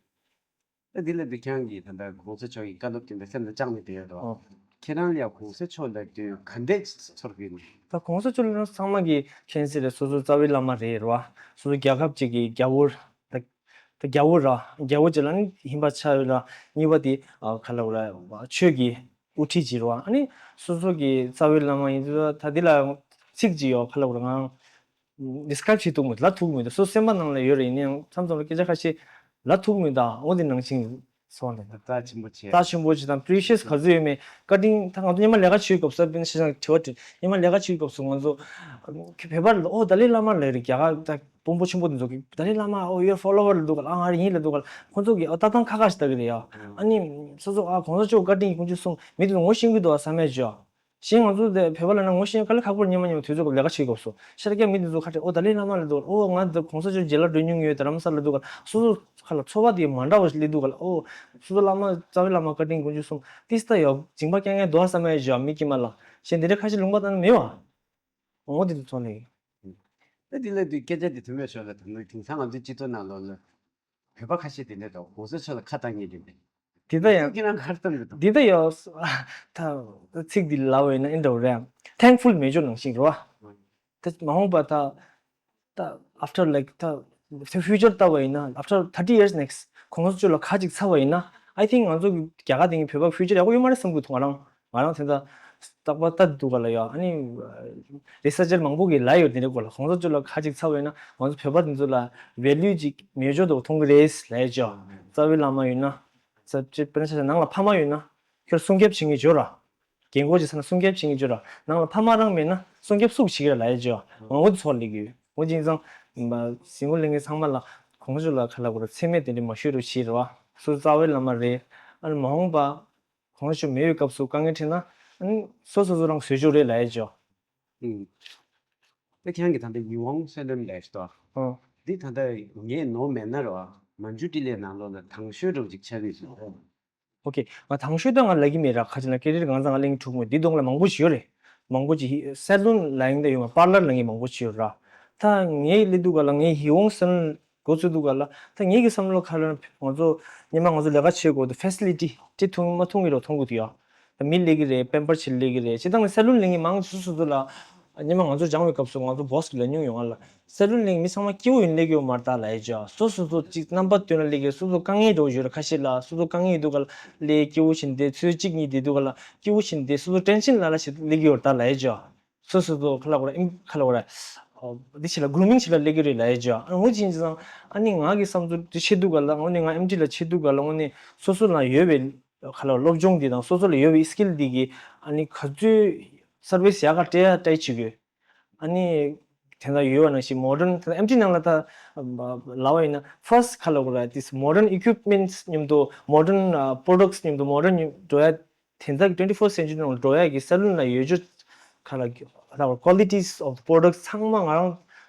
ད་འདི་ལ་འདི་ཁྱེད་རང་གིས་ད་ལྟ་གོང་ས་མཆོག་གི་བཀའ་སློབ་དེ་འདྲ་སེམས་ལ་བཅངས་ནས་བསྡད་ཡོད་དོ། ཨང་། ཁྱེད་རང་ལ་ཡང་གོང་ས་མཆོག་ལབ་དུས་ག་འདྲས་ཚོར་གི་ཡོད། ད་གོང་ས་མཆོག་ལབ་ན་ཚང་མ་གི་མཁྱེན་གསལ་རེད། སོ་སོ་རྩ་བའི་བླ་མ་རེད་རེད་བ། སོ་སོ་རྒྱལ་ཁབ་ཅིག་གི་རྒྱལ་བོ། ད་ད་རྒྱལ་བོ་ར་རྒྱལ་བོ་ཅིག་ལ་ནི་ཧིན་པ་ཆགས་ཡོད་ར། གཉིས་པ་དེ་ཨ་ག་ལབ་དགོས་ར་ཆོས་ཀྱི་དབུ་ཁྲིད་ཅིག་རེད་བ། ཨ་ནི་སོ་སོ་གི་རྩ་བའི་བླ་མ་ཡིན་དུས་ད་འདི་ལ་ཚིག་ཅིག་ཡོད་ག་ལབ་དགོས་ར་ང་རང་describe བྱེད་ཐུབ་མི་ལབ་ཐུབ་མི་འདུག་སོ་སོ་སེམས་པ་ནང་ལ་ཡོད་རེད། ཡིན་ནའང་མཚམས་མཚམས་ལ་སྐད་ཆ་ཁ་ཤས་ལབ་ཐུབ་མི་འདུག་འོ་དེ་ནང་བཞིན་སོང་ནས་རྩ་ཆེན་པོ་བྱས། རྩ་ཆེན་པོ་ཅིག་དང་precious ག་ཚོད་ཡོད་མེད་བཀའ་དྲིན་ད་ང་ཚོ་སྔོན་མ་ལས་ཀ་བྱེད་སྐབས་སུ་དཔེར་ན་ཤེས་བྱ་དྲི་བ་དྲི་སྔོན་མ་ལས་ཀ་བྱེད་སྐབས་སུ་ང་ཚོ་བོད་པ་ལ་ཨོ་ཏཱ་ལའི་བླ་མ་ལབ་རེད། རྒྱ་གར་ད་ དཔོན་པོ་ཆེན་པོ་དེ་ཚོ་གིས་ད་རེས་བླ་མ། ཨོ། your follower ལབ་འདུག་ག་ལ། ཨ། ང་རང་ཡིན་ལབ་འདུག་ག་ལ། ཁོང་ཚོ་གིས། ཨོ། ལྟ་སྟངས་ཁག་ཁག་ཞིག་ལྟ་གི་རེད་ཡ། ཨ་ནི་སོ་སོ། ཨ། གོང་ས་མཆོག་བཀའ་དྲིན་གྱིས་དཀོན་མཆོག་གསུམ། མི་དེ་ཚོ་ངོ་ཤེས་ཀྱི་འདུག་བསམ་ཡས་བྱས། གཞན་ང་ཚོ་དེ་བོད་པ་ལབ་ན་ངོ་ཤེས་དཀའ་ལས་ཁག་པོ་རེད། སྔོན་མ་སྔོན་མ་དུས་ཚོད་ལས་ཀ་བྱེད་སྐབས་སུ་ཤར་རྒྱག་མི་དེ་ཚོ་ཁ་ཤས། ཨོ། ད་རེས་བླ་མ་ལབ་འདུག་ག་ལ། ཨོ། ང་ད་གོང་ས་མཆོག་མཇལ་ལ་འགྲོ་མྱོང་ཡོད། རྡ་རམ་ས་ལ་ལབ་འདུག་ག་ལ། སོ་སོ་ཁ་ལ་ཚོར་བ་དེ་མ་འདྲ་བ་ཞིག་སླེབས་འདུག་ག་ལ། ཨོ། སོ་སོ་བླ་མ། རྩ་བའི་བླ་མ་བཀའ་དྲིན་དཀོན་མཆོག་གསུམ། ཏིས་ད་ཡོད། སྦྱིན་པ་བསྐྱང་མཁན་འདུག་བསམ་ཡས་བྱས། མི་དཀྱིལ་མ་ལ། གཞན་དེ་འདྲ་ཁ་ཤས་ལུང་པ་བཏང་ན་མེད་བ། འོ། དེ་ཚོ་ཚོར་ལེ། ད་དེ་ལ་དུས་སྐད་ཆ་དེ་ཐུ་མེད་ཤོར་ལ། ད་ནི་དེང་སང་ང་ཚོའི་སྤྱི་ཚོགས་ནང་ལོགས་ལ་བོད་པ་ཁ་ཤས་དེ་འདྲ་འདུག་གོང་ས་མཆོག་ལ་ཁ་བཏང་མཁན་དེ་འདྲ། དེ་ད་ཡང་ཁྱེད་རང་ག་རེ་བསམ་གྱི་འདུག་འདི་ད་ཡང་། ད་ཚིག་འདི་ལབ་པ་ཡིན་ན་ཨེ་འདྲ་བོ་རེད། ཐེང་ཕུལ་མེད་ཅོག་ནང་བཞིན་རེད་བ། ད་མ་འོངས་པ་ད། ད་after, like, ད་future ལྟ་བ་ཡིན་ན། after thirty years next གོང་ས་མཆོག་ལ་ཁ་ཅིག་ཚ་བ་ཡིན་ན། I think ང་ཚོ་གི་རྒྱ་གར་དེ་གི་བོད་པ་future ཡག་པོ་ཡོད་མ་རེད་བསམ་གྱི་འདུག་ང་རང་། ང་རང་དེ་འདྲ་རྟག་པར་ལྟ་འདུག་ག་ལ་ཡ། ཨ་ནི་རི་སར་ཅར་མང་པོ་གིས་ལབ་ཡོད། དེ་འདྲའི་སྐོར་ལ། གོང་ས་མཆོག་ལ་ཁ་ཅིག་ཚ་བ་ཡིན་ན་ང་ཚོ་བོད་པ་དེ་ཚོ་ལ་value ཅིག་མེད་ཅོག་འདུག་མཐོང་གི་རེད་ལབ་ཡས་ཅོག་རྩ་བའི་བླ་མ་ཡོད་ན། རྩ་བའི་དཔེར་ན་ཆ་བཞག་ན་ནང་ལ་ཕ་མ་ཡོད་ན། ཁྱོད་སྲུང་སྐྱོབ་བྱེད་མཁན་ཅིག་ཡོད་ར། རྒན་གོག་ཅིག་ཚ་ན་སྲུང་སྐྱོབ་བྱེད་མཁན་ཅིག་ཡོད་ར། ནང་ལ་ཕ་མ་རང་མེད་ན་སྲུང་སྐྱོབ་སུས་བྱེད་ཀྱི་རེད་ལབ་ཡས་ཅིག་ཡོད། ང་འོ་དེ་ཚོར་ལེ་གི་ཡོད། འོ་དེ་ཡིན་ཙང་། གཟིགས་མོ་ལེན་མཁན་ཚང་མ་ལ་གོང་ས་མཆོག་ལ་ཁ་ལ་གོ་ར་མཚན་སྨད་དེ་འདྲ་མ་ཤོད་རོགས་བྱེད་རེད་བ། སོ་སོ་རྩ་བའི་བླ་མ་རེད། ཨ་ནི་མ་འོངས་པ་གོང་ས་མཆོག་མེད་པའི་སྐབས་སུ་དཀའ་ངལ་འཕྲད་ན། ཨ་ནི་སོ་སོ་སོ་རང་བཟོས་ཆོག་རེད་ལབ་ཡས་ཅིག་ཡོད། ཨུམ། ད་ཁྱེད་རང་གིས་ད་ལྟ་ཡིད་འོང་གསལ་སྣང་ལབ་ཞིག་འདུག་ཨ། འདི་ད་ལྟ་ངས་ནོར་མེད་ན་རེད་བ། མན་ཇུ་ཊི་ལའི་ནང་ལོགས་ལ་དང་ཤོས་འདྲ་བོ་ཅིག་ཆགས་ཀྱི་ཡོད་ཟེར། ཨོ་ཁེ། ང་དང་ཤོས་ད་ང་ལབ་ཀྱི་མེད་ར། ཁ་ཅིག་ལ་ཀེ་རི་ཡར་གང་ཚང་ང་ལེན་གྱི་འདུག་མོད། འདི་གདོང་ལ་མང་པོ་ཞིག་ཡོད་རེད། མང་པོ་ཅིག་ཧི་སེ་ལུན་ལབ་ཡིན་ད་ཡོད་མ། པར་ལར་ལབ་མཁན་མང་པོ་ཞིག་ཡོད་ར། ད་ངས་སླེབས་དུས་སྒང་ལ་ངའི་ཡིད་འོང་གསལ་སྣང་འགོ་ཚུགས་དུས་སྒང་ལ། ད་ངེད་ཀྱི་བསམ་བློ་ཁ་ལ་ང་ཚོ་སྔོན་མ་ང་ཚོ་ལས་ཀ་བྱེད་དགོས་དུས་ཕེ་སི་ལི་ཊི་ཅིག་མཐོང་མ་མཐོང་གི་རོ་མཐོང་གི་འདུག་ཡ། ད་མི་སླེབས་ཀྱི་རེད། པེམ་པར་བྱེད་སླེབས་ཀྱི་རེད། སྤྱིར་བཏང་ནས་སེ་ལུན་ལབ་མཁན་མང་། སོ་སོ་སོ་ལ་སྔོན་མ་ང་ཚོ་སྦྱང་བའི་སྐབས་སུ་ང་ཚོ་བོ་སི་གིས་ལབ་མྱོང་ཡོད་ང་ལ། སེ་ལུན་ལབ་མཁན་མི་ཚང་མ་སྐྱིད་པོ་ཡིན་སླེབས་ཀྱི་ཡོད་མ་རེད་ད་ལབ་ཡས་ཅིག་ཡ། སོ་སོ་སོ་ཅིག་རྣམ་པ་སྟོན་ལ་སླེབས་ཀྱི་རེད། སོ་སོ་དཀའ་ངལ་འདྲ་བོ་ཡོད་རེད། ཁ་ཤས་ལ་སོ་སོ་དཀའ་ངལ་ཡོད་དུས་སྒང་ལ་སླེབས། སྐྱིད་པོ་བྱས་ནས་བསྡད། ཚོད་གཅིག་གཉིས་བསྡད་དུས་སྒང་ལ་སྐྱིད་པོ་བྱས་ནས་བསྡད། སོ་སོ་ཊེན་ཤན་ལ་ལ་ཞིག་སླེབས་ཀྱི་ཡོད་རེད་ད་ལབ་ཡས་ཅིག་ཡ། སོ་སོ་སོ་ཁ་ལ་གོ་ར། ཨེམ། ཁ་ལ་གོ་ར། ཨོ། འདི་བྱེད་ལ་གུ་རུ་མིང་བྱེད་ལ་སླེབས་ཀྱི་རེད་ལབ་ཡས་ཅིག་ཡ། ཨ་ནི་འོ་ཅི་ཡིན་ཙང་། ཨ་ནི་ང་གི་བསམ་ཚུལ་འདི་བྱེད་དུས་སྒང་ལ། དངོས་གནས་ང་ཨེམ་ཊི་ལ་བྱེད་དུས་སྒང་ལ་དངོས་གནས་སོ་སོ་ལ་ཡོད་པའི་ཁ་ལ་སློབ་སྦྱོང་འདི་དང་སོ་སོ་ལ་ཡོད་པའི་སི་ཀིལ་འདི་གིས་ཨ་ནི་ག་ཚོད་སར་བིས་ཡག་ག་སྤྲད་ཡ་ཊའི་བྱེད་དགོས། ཨ་ནི་དེ་འདྲ་ཡོད་པ་ནང་བཞིན་མོ་ཌན། ཨེམ་ཊི་ནང་ལ་ད་ལབ་པ་ཡིན་ན་ཕར་སི་ཊི་ཁ་ལ་གོ་ར། ཏིས་མོ་ཌན་ཨི་ཀུ་ཡིབ་མེན་ཊི་མཉམ་དུ། མོ་ཌན་པོ་རོ་ཌག་ཊི་མཉམ་དུ། མོ་ཌན་འགྲོ་ཡ། དེང་སང་གི་ཊུ་ཝེན་ཊི་ཕར་སི་ཊི་སེན་ཅུ་རི་ནང་ལ་འགྲོ་ཡ་གི་སེ་ལུན་ལ་ཡོད་ཆོག་ཁ་ལ་ལ་qualities of the product ཚང་མ་ང་རང་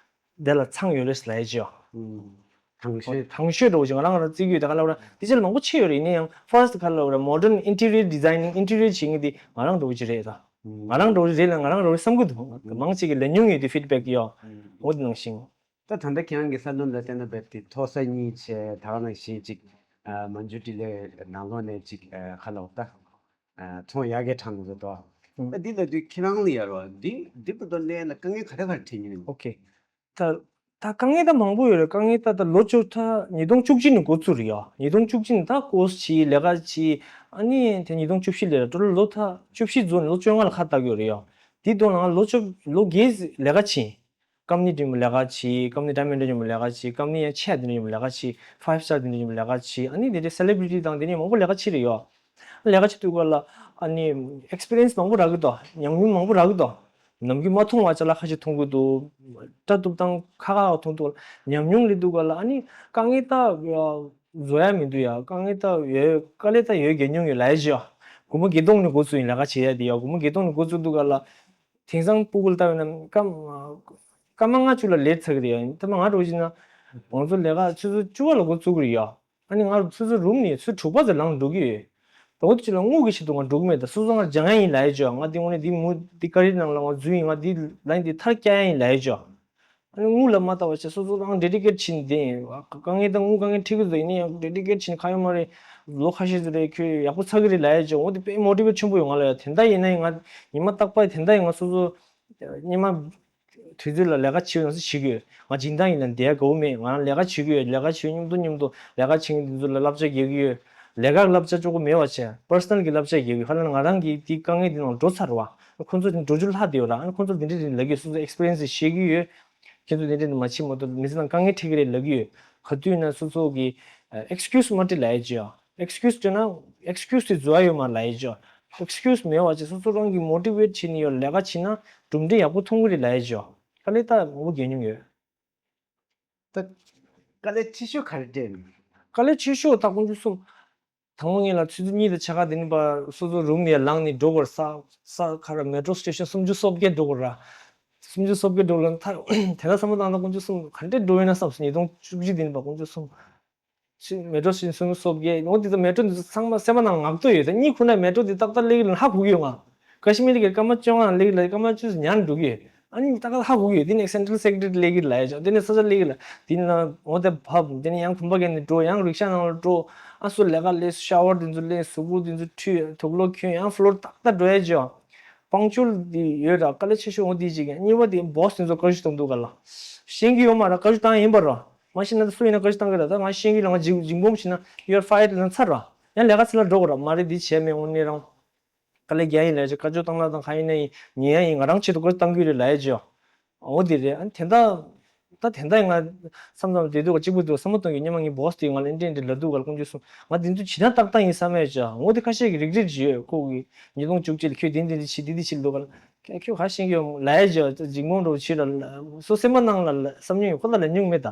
དེ་ལ་ཚང་ཡོད་རེད་ལབ་ཡས་ཅིག་ཡ། ཨུམ། དང་ཤོས། དང་ཤོས་འདྲ་བོ་ཅིག་ང་རང་ང་རང་བརྩི་གི་ཡོད། ད་ག་ལ་བར་དེ་ཕྱིར་མང་པོ་ཆེ་ཡོད་རེད། ཡིན་ན་ཡང་ཕར་སི་ཊི་ཁ་ལ་བར་མོ་ཌན་ཨིན་ཊི་རི་ཡར་ཌི་ཛའི་ནིང་། ཨིན་ཊི་རི་ཡར་བྱེད་མཁན་དེ་ང་རང་འདྲ་བོ་ཅིག་རེད་ད། ཨུམ། ང་རང་འདྲ་བོ་ཅིག་རེད་ལ་ང་རང་འདྲ་བོ་བསམ་གི་འདུག་ཨུམ། མང་ཆེ་གིས་ལབ་མྱོང་ཡོད་དེ་ཕིཌ་བེག་ཡོད། ཨུམ། འོ་དེ་ནང་བཞིན། ད་ད་ལྟ་ཁྱེད་རང་གི་སེ་ལུན་ལ་བལྟས་ན་རྦད་དེ་མཐོ་ས་གཉིས་བྱས། ད་ག་ནང་བཞིན་ཅིག་ཨ། མན་ཇུ་ཊི་ལའི་ནང་ལོགས་ནས་ཅིག་ཨ། ཁ་ལ་འོ་ད། ཨ། ཚོང་ཡག་གི་གྲངས་རེད་དོ། ཨུམ། ད་འདི་ལ་དུས་ཁྱེད་རང་ལ་ཡར་བ་འདི་འདི་བར་དུ་ལས་ལ་དཀའ་ངལ་ག་རེ་ག་རེ་འཕྲད་མྱོང་ཡོད། ཨོ་ཁེ། ད་ད་དཀའ་ངལ་ད་མང་པོ་ཡོད་རེད། དཀའ་ངལ་ད་ད་ལོ་བཅུ། ད་ཉིས་སྟོང་བཅུ་གཅིག་ནས་འགོ་བཙུགས་རེད་ཡ། ཉིས་སྟོང་བཅུ་གཅིག་ནས་ད་ཀོར་སི་བྱས། ལས་ཀ་བྱས། ཨ་ནི་དེ་ཉིས་སྟོང་བཅུ་བཞི་ལས་ར་ཊོ་ཊལ་ལོ་ད་བཅུ་བཞི་རྫོགས་ནས་ལོ་བཅོ་ལྔ་ལ་ཁ་བཏགས་ཡོད་རེད་ཡ། དེ་དོན་ལ་ང་ལོ་བཅུ། ལོ་བརྒྱད་ལས་ཀ་བྱས། ཀམ་ནི་འདྲ་མོ་ལས་ཀ་བྱས། ཀམ་ནི་ཌའི་མོན་ཌི་འདྲ་མོ་ལས་ཀ་བྱས། ཀམ་ནི་ཡང་ཆེ་འདི་འདྲ་མོ་ལས་ཀ་བྱས། ཕའིབ་སི་ཊར་འདི་འདྲ་མོ་ལས་ཀ་བྱས། ཨ་ནི་དེ་འདྲའི་སེ་ལེ་བི་རི་ཊི་དང་དེ་འདྲ་མང་པོ་ལས་ཀ་བྱས་རེད་ཡོ། ལས་ཀ་བྱེད་དུས་སྐབས་ལ་ཨ་ནི་ཨེག་སི་པི་རི་ཡན་སི་མང་པོ་རག་གི་འདུག་ཉམས་མྱོང་མང་པོ་རག་གི་འདུག་ནམ་རྒྱུན་མ་མཐོང་བ་ཅ་ལག་ཁ་ཤས་མཐོང་གི་འདུག་སྐྲ་གཏུབ་སྟངས་ཁག་ཁག་མཐོང་འདུག་ཉམས་མྱོང་སླེབས་དུས་སྐབས་ལ་ཨ་ནི་དཀའ་ངལ་ད་བཟོ་ཡ་མི་འདུག་ཡ། དཀའ་ངལ་ད་ཡོད། དཀའ་ལས་ད་ཡོད། རྒས་མྱོང་ཡོད་ལབ་ཡ་ཅིག་ཡ། སྒོར་མོ་བརྒྱད་སྟོང་ནས་འགོ་བཙུགས་ཡིན་ལས་ཀ་བྱེད་ཡ་དེ་ཡ། སྒོར་མོ་བརྒྱད་སྟོང་ནས་འགོ་བཙུགས་དུས་སྐབས་ལ། དེང་སང་སྤུ་གུ་ལ་ལྟ་བས་ན་སྐར་སྐར་མ་ལྔ་བཅུ་ལ་ལས་ཚར་གི་རེད་ཡ། ད་མ་ང་འདྲ་བོ་བྱས་ན་ང་ཚོ་ལས་ཀ་ཆུ་ཚོད་བཅུ་པ་ལ་འགོ་བཙུགས་གི་རེད་ཡ། ཨ་ནི་ང་ཆུ་ཚོད་དྲུག་ནས་ཆུ་ཚོད་དྲུག་པ་ཙམ་ལངས་འགྲོ་གི་ཡོད། ད་འོ་དེ་ཅིག་ལ་དངུལ་གྱི་ཆེད་དུ་ང་འགྲོ་གི་མེད། ད་སོ་སོ་ང་སྦྱང་ཡ་ཡིན་ལབ་ཡ་ཅིག་ཡ། ང་འདི་དངོས་གནས་འདི་མུ་འདི་ཀ་རི་ནང་ལ་ང་འཛུལ་ཡིན། ང་འདི་ལ་ཡིན་འདི་མཐར་སྐྱེལ་ཡ་ཡིན་ལབ་ཡ་ཅིག་ཡ། ཨ་ནི་དངུལ་ལ་མ་ལྟ་བ་བྱས་སོ་སོ་རང་ཌེ་ཌི་ཀེཊ་བྱས་ནས་བསྡད་ཡིན། དཀའ་ངལ་དང་དངུལ་དཀའ་ངལ་འཕྲད་ཀྱི་འདུག་ཡིན་ན་ཡང་ཌེ་ཌི་ཀེཊ་བྱས་ནས་ཁ་ཡོད་མ་རེད། ལོ་ཁ་ཤས་ཙམ་རེད། ཁྱོད་ཡག་པོ་ཚར་གི་རེད་ལབ་ཡ་ཅིག་འོ་དེ་དཔེ་མོ་ཊི་ཝེཊ་ཆེན་པོ་ཡོང་ང་ལ་ཡ། དེ་འདྲ་ཡིན་ན་ཡང་ང་ཉི་མ་རྟག་པར་དེ་འདྲ་ཡིན། ང་སོ་སོ་སྔོན་མ་དུས་ཚོད་ལ་ལས་ཀ་བྱེད་ཡོང་ས་བྱེད་ཀྱི་ཡོད། ང་སྦྱིན་བདག་ཡིན་ན་བསྡད་ཡ་དགའ་པོ་མེད། ང་རང་ལས་ཀ་བྱེད་ཀྱི་ཡོད། ལས་ཀ་བྱེད་མཉམ་དུ་མཉམ་དུ་ལས་ཀ་བྱེད་མཁན་དེ་ཚོ་ལ་བསླབ་བྱ་རྒྱག་གི་ཡོད། ལས་ཀ་བསླབ་བྱ་གཅིག་པོ་མེད་པ་བྱས། པར་སོ་ནལ་གྱི་བསླབ་བྱ་རྒྱག་གི་ཡོད། ཁ་ལ་ང་རང་གི་དེ་དཀའ་ངལ་དེ་ནང་འགྲོ་ཚར་བ། ཁོང་ཚོ་དེ་འགྲོ་རྒྱུ་ལྷག་བསྡད་ཡོད་ར། ཨ་ནི་ཁོང་ཚོ་དེ་འདྲ་རེད་ལབ་ཀྱི་ཡོད། སོ་སོ་ཨེག་སི་པི་རི་ཡན་སི་བཤད་ཀྱི་ཡོད། ཁྱེད་ཚོ་དེ་འདྲ་མ་བྱེད་མ་གཏོགས་མི་ཚེ་ནང་དཀའ་ངལ་འཕྲད་ཀྱི་རེད་ལབ་ཀྱི་ཡོད། ག་དུས་ན་སོ་སོ་གི་ཨེག་སི་ཀིའུ་སི་མ་སྤྲད་ལབ་ཡ་ཅིག་ཡ། ཨེག་སི་ཀིའུ་སི་སྤྲད་ན་ཨེག་སི་ཀིའུ་སི་དེ་བཟོ་ཡ་ཡོད་མ་རེད་ལབ་ཡ་ཅིག་ཡ། ཨེག་སི་ཀིའུ་སི་མེད་པ་བྱས་སོ་སོ་རང་གིས་མོ་ཊི་ཝེཊ་བྱས་ནས་ཡོད་ལས་ཀ་བྱས་ན་གྲུབ་འབྲས་ཡག་པོ་མཐོང་གི་རེད་ལབ་ཡ་ཅིག་ཡ། དཀའ་ལས་ད་མང་པོ་རྒྱག་མྱོང་ཡོད། ད་དཀའ་ལས་ཆེ་ཤོས་ག་རེ་འཕྲད་ཡོད། དཀའ་ལས་ཆེ་ཤོས་ད་དཀོན་མཆོག་གསུམ། དང་པོ་ངེད་ལ་ཆུ་ཚོད་གཉིས་དང་ཕྱེད་ཀ་དེ་ནས་ཕར་སོ་སོ་རུམ་ནས་ལངས་ནས་འགྲོ་དགོས་རེད། ས་ས་ག་རེ་མེ་ཊོ་སི་ཊེ་ཤན་སུམ་ཅུ་སོ་བརྒྱད་འགྲོ་དགོས་རེད། སུམ་ཅུ་སོ་བརྒྱད་འགྲོ་ལ་ད་དེ་འདྲ་བསམ་བློ་བཏང་ན་དཀོན་མཆོག་གསུམ་ག་འདྲས་འགྲོ་ཡོད་ན་བསམ་སོང་། ཉིས་སྟོང་བཅུ་གཅིག་དེ་ནས་ཕར་དཀོན་མཆོག་གསུམ། ཆུ་མེ་ཊོ་སི་ཊེ་ཤན་སུམ་ཅུ་སོ་བརྒྱད་འོ་དེ་ཚོ་མེ་ཊོ་འདི་ཚོ་ཚང་མ་སེམས་པ་ནང་ངག་ཐོག་ཡོད། ད་གཉིས་ཁུག་ན་མེ་ཊོ་འདི་ཏག་ཏག་སླེབས་ཀྱི་ལ་ཧ་གོ་གི་ཡོད། ང་ཀ་ཤི་མིར་གྱི་སྐར་མ་བཅོ་ལྔ་སླེབས་ཀྱི་ལ་སྐར་མ་བཅུ་ཉར་འགྲོ་གི་ཡོད། ཨ་ནི་ཏག་ཏག་ཧ་གོ་གི་ཡོད། དེ་ནས་སེན་ཊྲལ་སེ་ཀི་རེ་ཊི་སླེབས་ཀྱི་ལ་ཡ་ཅག་དེ་ནས་ས་ཆ་སླེབས་ཀྱི་ལ་དེ་ནས་འོ་དེ་བབས། དེ་ནས་ཡང་གོམ་པ་བརྒྱབ་ནས་འགྲོ། ཡང་རིག་ཤ་ནང་ལ་འགྲོ། ཨ་སུ་ལས་ཀ་ལས་ཤ་ཝར་དེ་ཚོ་ལས་གཟུགས་པོ་དེ་ཚོ་འཁྲུད། དུག་ལོག་གྱོན། ཡང་ཕི་ལོར་ཏག་ཏག་འགྲོ་ཡ་ཅག་པང་ཅུལ་དེ་ཡོད་ར། དཀའ་ལས་ཆེ་ཤོས་འོ་དེ་ཅིག་ཡིན། གཉིས་པ་དེ་བོ་སི་དེ་ཚོ་བཀའ་ཞུ་གཏོང་དུས་ག་ལ་ཤེས་ཀྱི་ཡོད་མ་ར། བཀའ་ཞུ་བཏང་ཡིན་པ་ར། མ་ཤེས་ན་ད་སུ་ཡིན་ན་བཀའ་ཞུ་བཏང་གི་ར། ད་ང་ཤེས་ཀྱི་ལ་ང་འཇིགས་འཇིགས་སྦོམ་བྱས་ན་you are fired ལབ་ཚར་ར། ཡང་ལས་ཀ་ཚེ་ལ་འགྲོ་དགོས་ར། མ་རེད་འདི་བྱས་མེད་འོ་ནི་རང་། དཀའ་ལས་རྒྱག་ཡིན་ལས་ཀྱི་བཀའ་ཆོས་བཏང་ལ་དང་ག་ཡིན་ན་ཡིན་ཉན་ཡ་ཡིན། ང་རང་ཆེད་དུ་བཀའ་ཆོས་བཏང་གི་རེད་ལས་ཀྱི། འོ་དེ་རེད། ཨ་ནི་དེ་འདྲ་ད་དེ་འདྲ་ཡིན། ང་མཚམས་མཚམས་བསྡད་དུས་ག་གཅིག་པུ་འདུག་བསམ་བློ་གཏོང་གི། སྔོན་མ་ངའི་བོ་སི་དེ་ང་ལ་འདི་འདྲ་འདི་འདྲ་ལབ་དུས་ག་ལ་དཀོན་མཆོག་གསུམ་ང་དེ་ཚོ་བྱེད་ན་ཏག་ཏག་ཡིན་བསམ་ཡ་ཅག་འོ་དེ་ཁ་ཤས་ཀྱི་རིག་རིག་བྱེད་ཡོད། ཁོ་གི་ཉིས་སྟོང་བཅུ་གཅིག་ལ་ཁྱོད་འདི་འདི་འདི་བྱེད་འདི་འདི་བྱེད་ལབ་དུས་ག་ལ་ཁྱོད་ག་ཤེས་ཀྱི་ཡོད་ལས་ཀྱི་འཇིགས་མོ་འགྲོ་བྱེད་ལ་སོ་སེམས་པ་ནང་ལ་བསམ་མྱོང་ཡོད། ཁོ་ལ་ལབ་མྱོང་མེད་ད།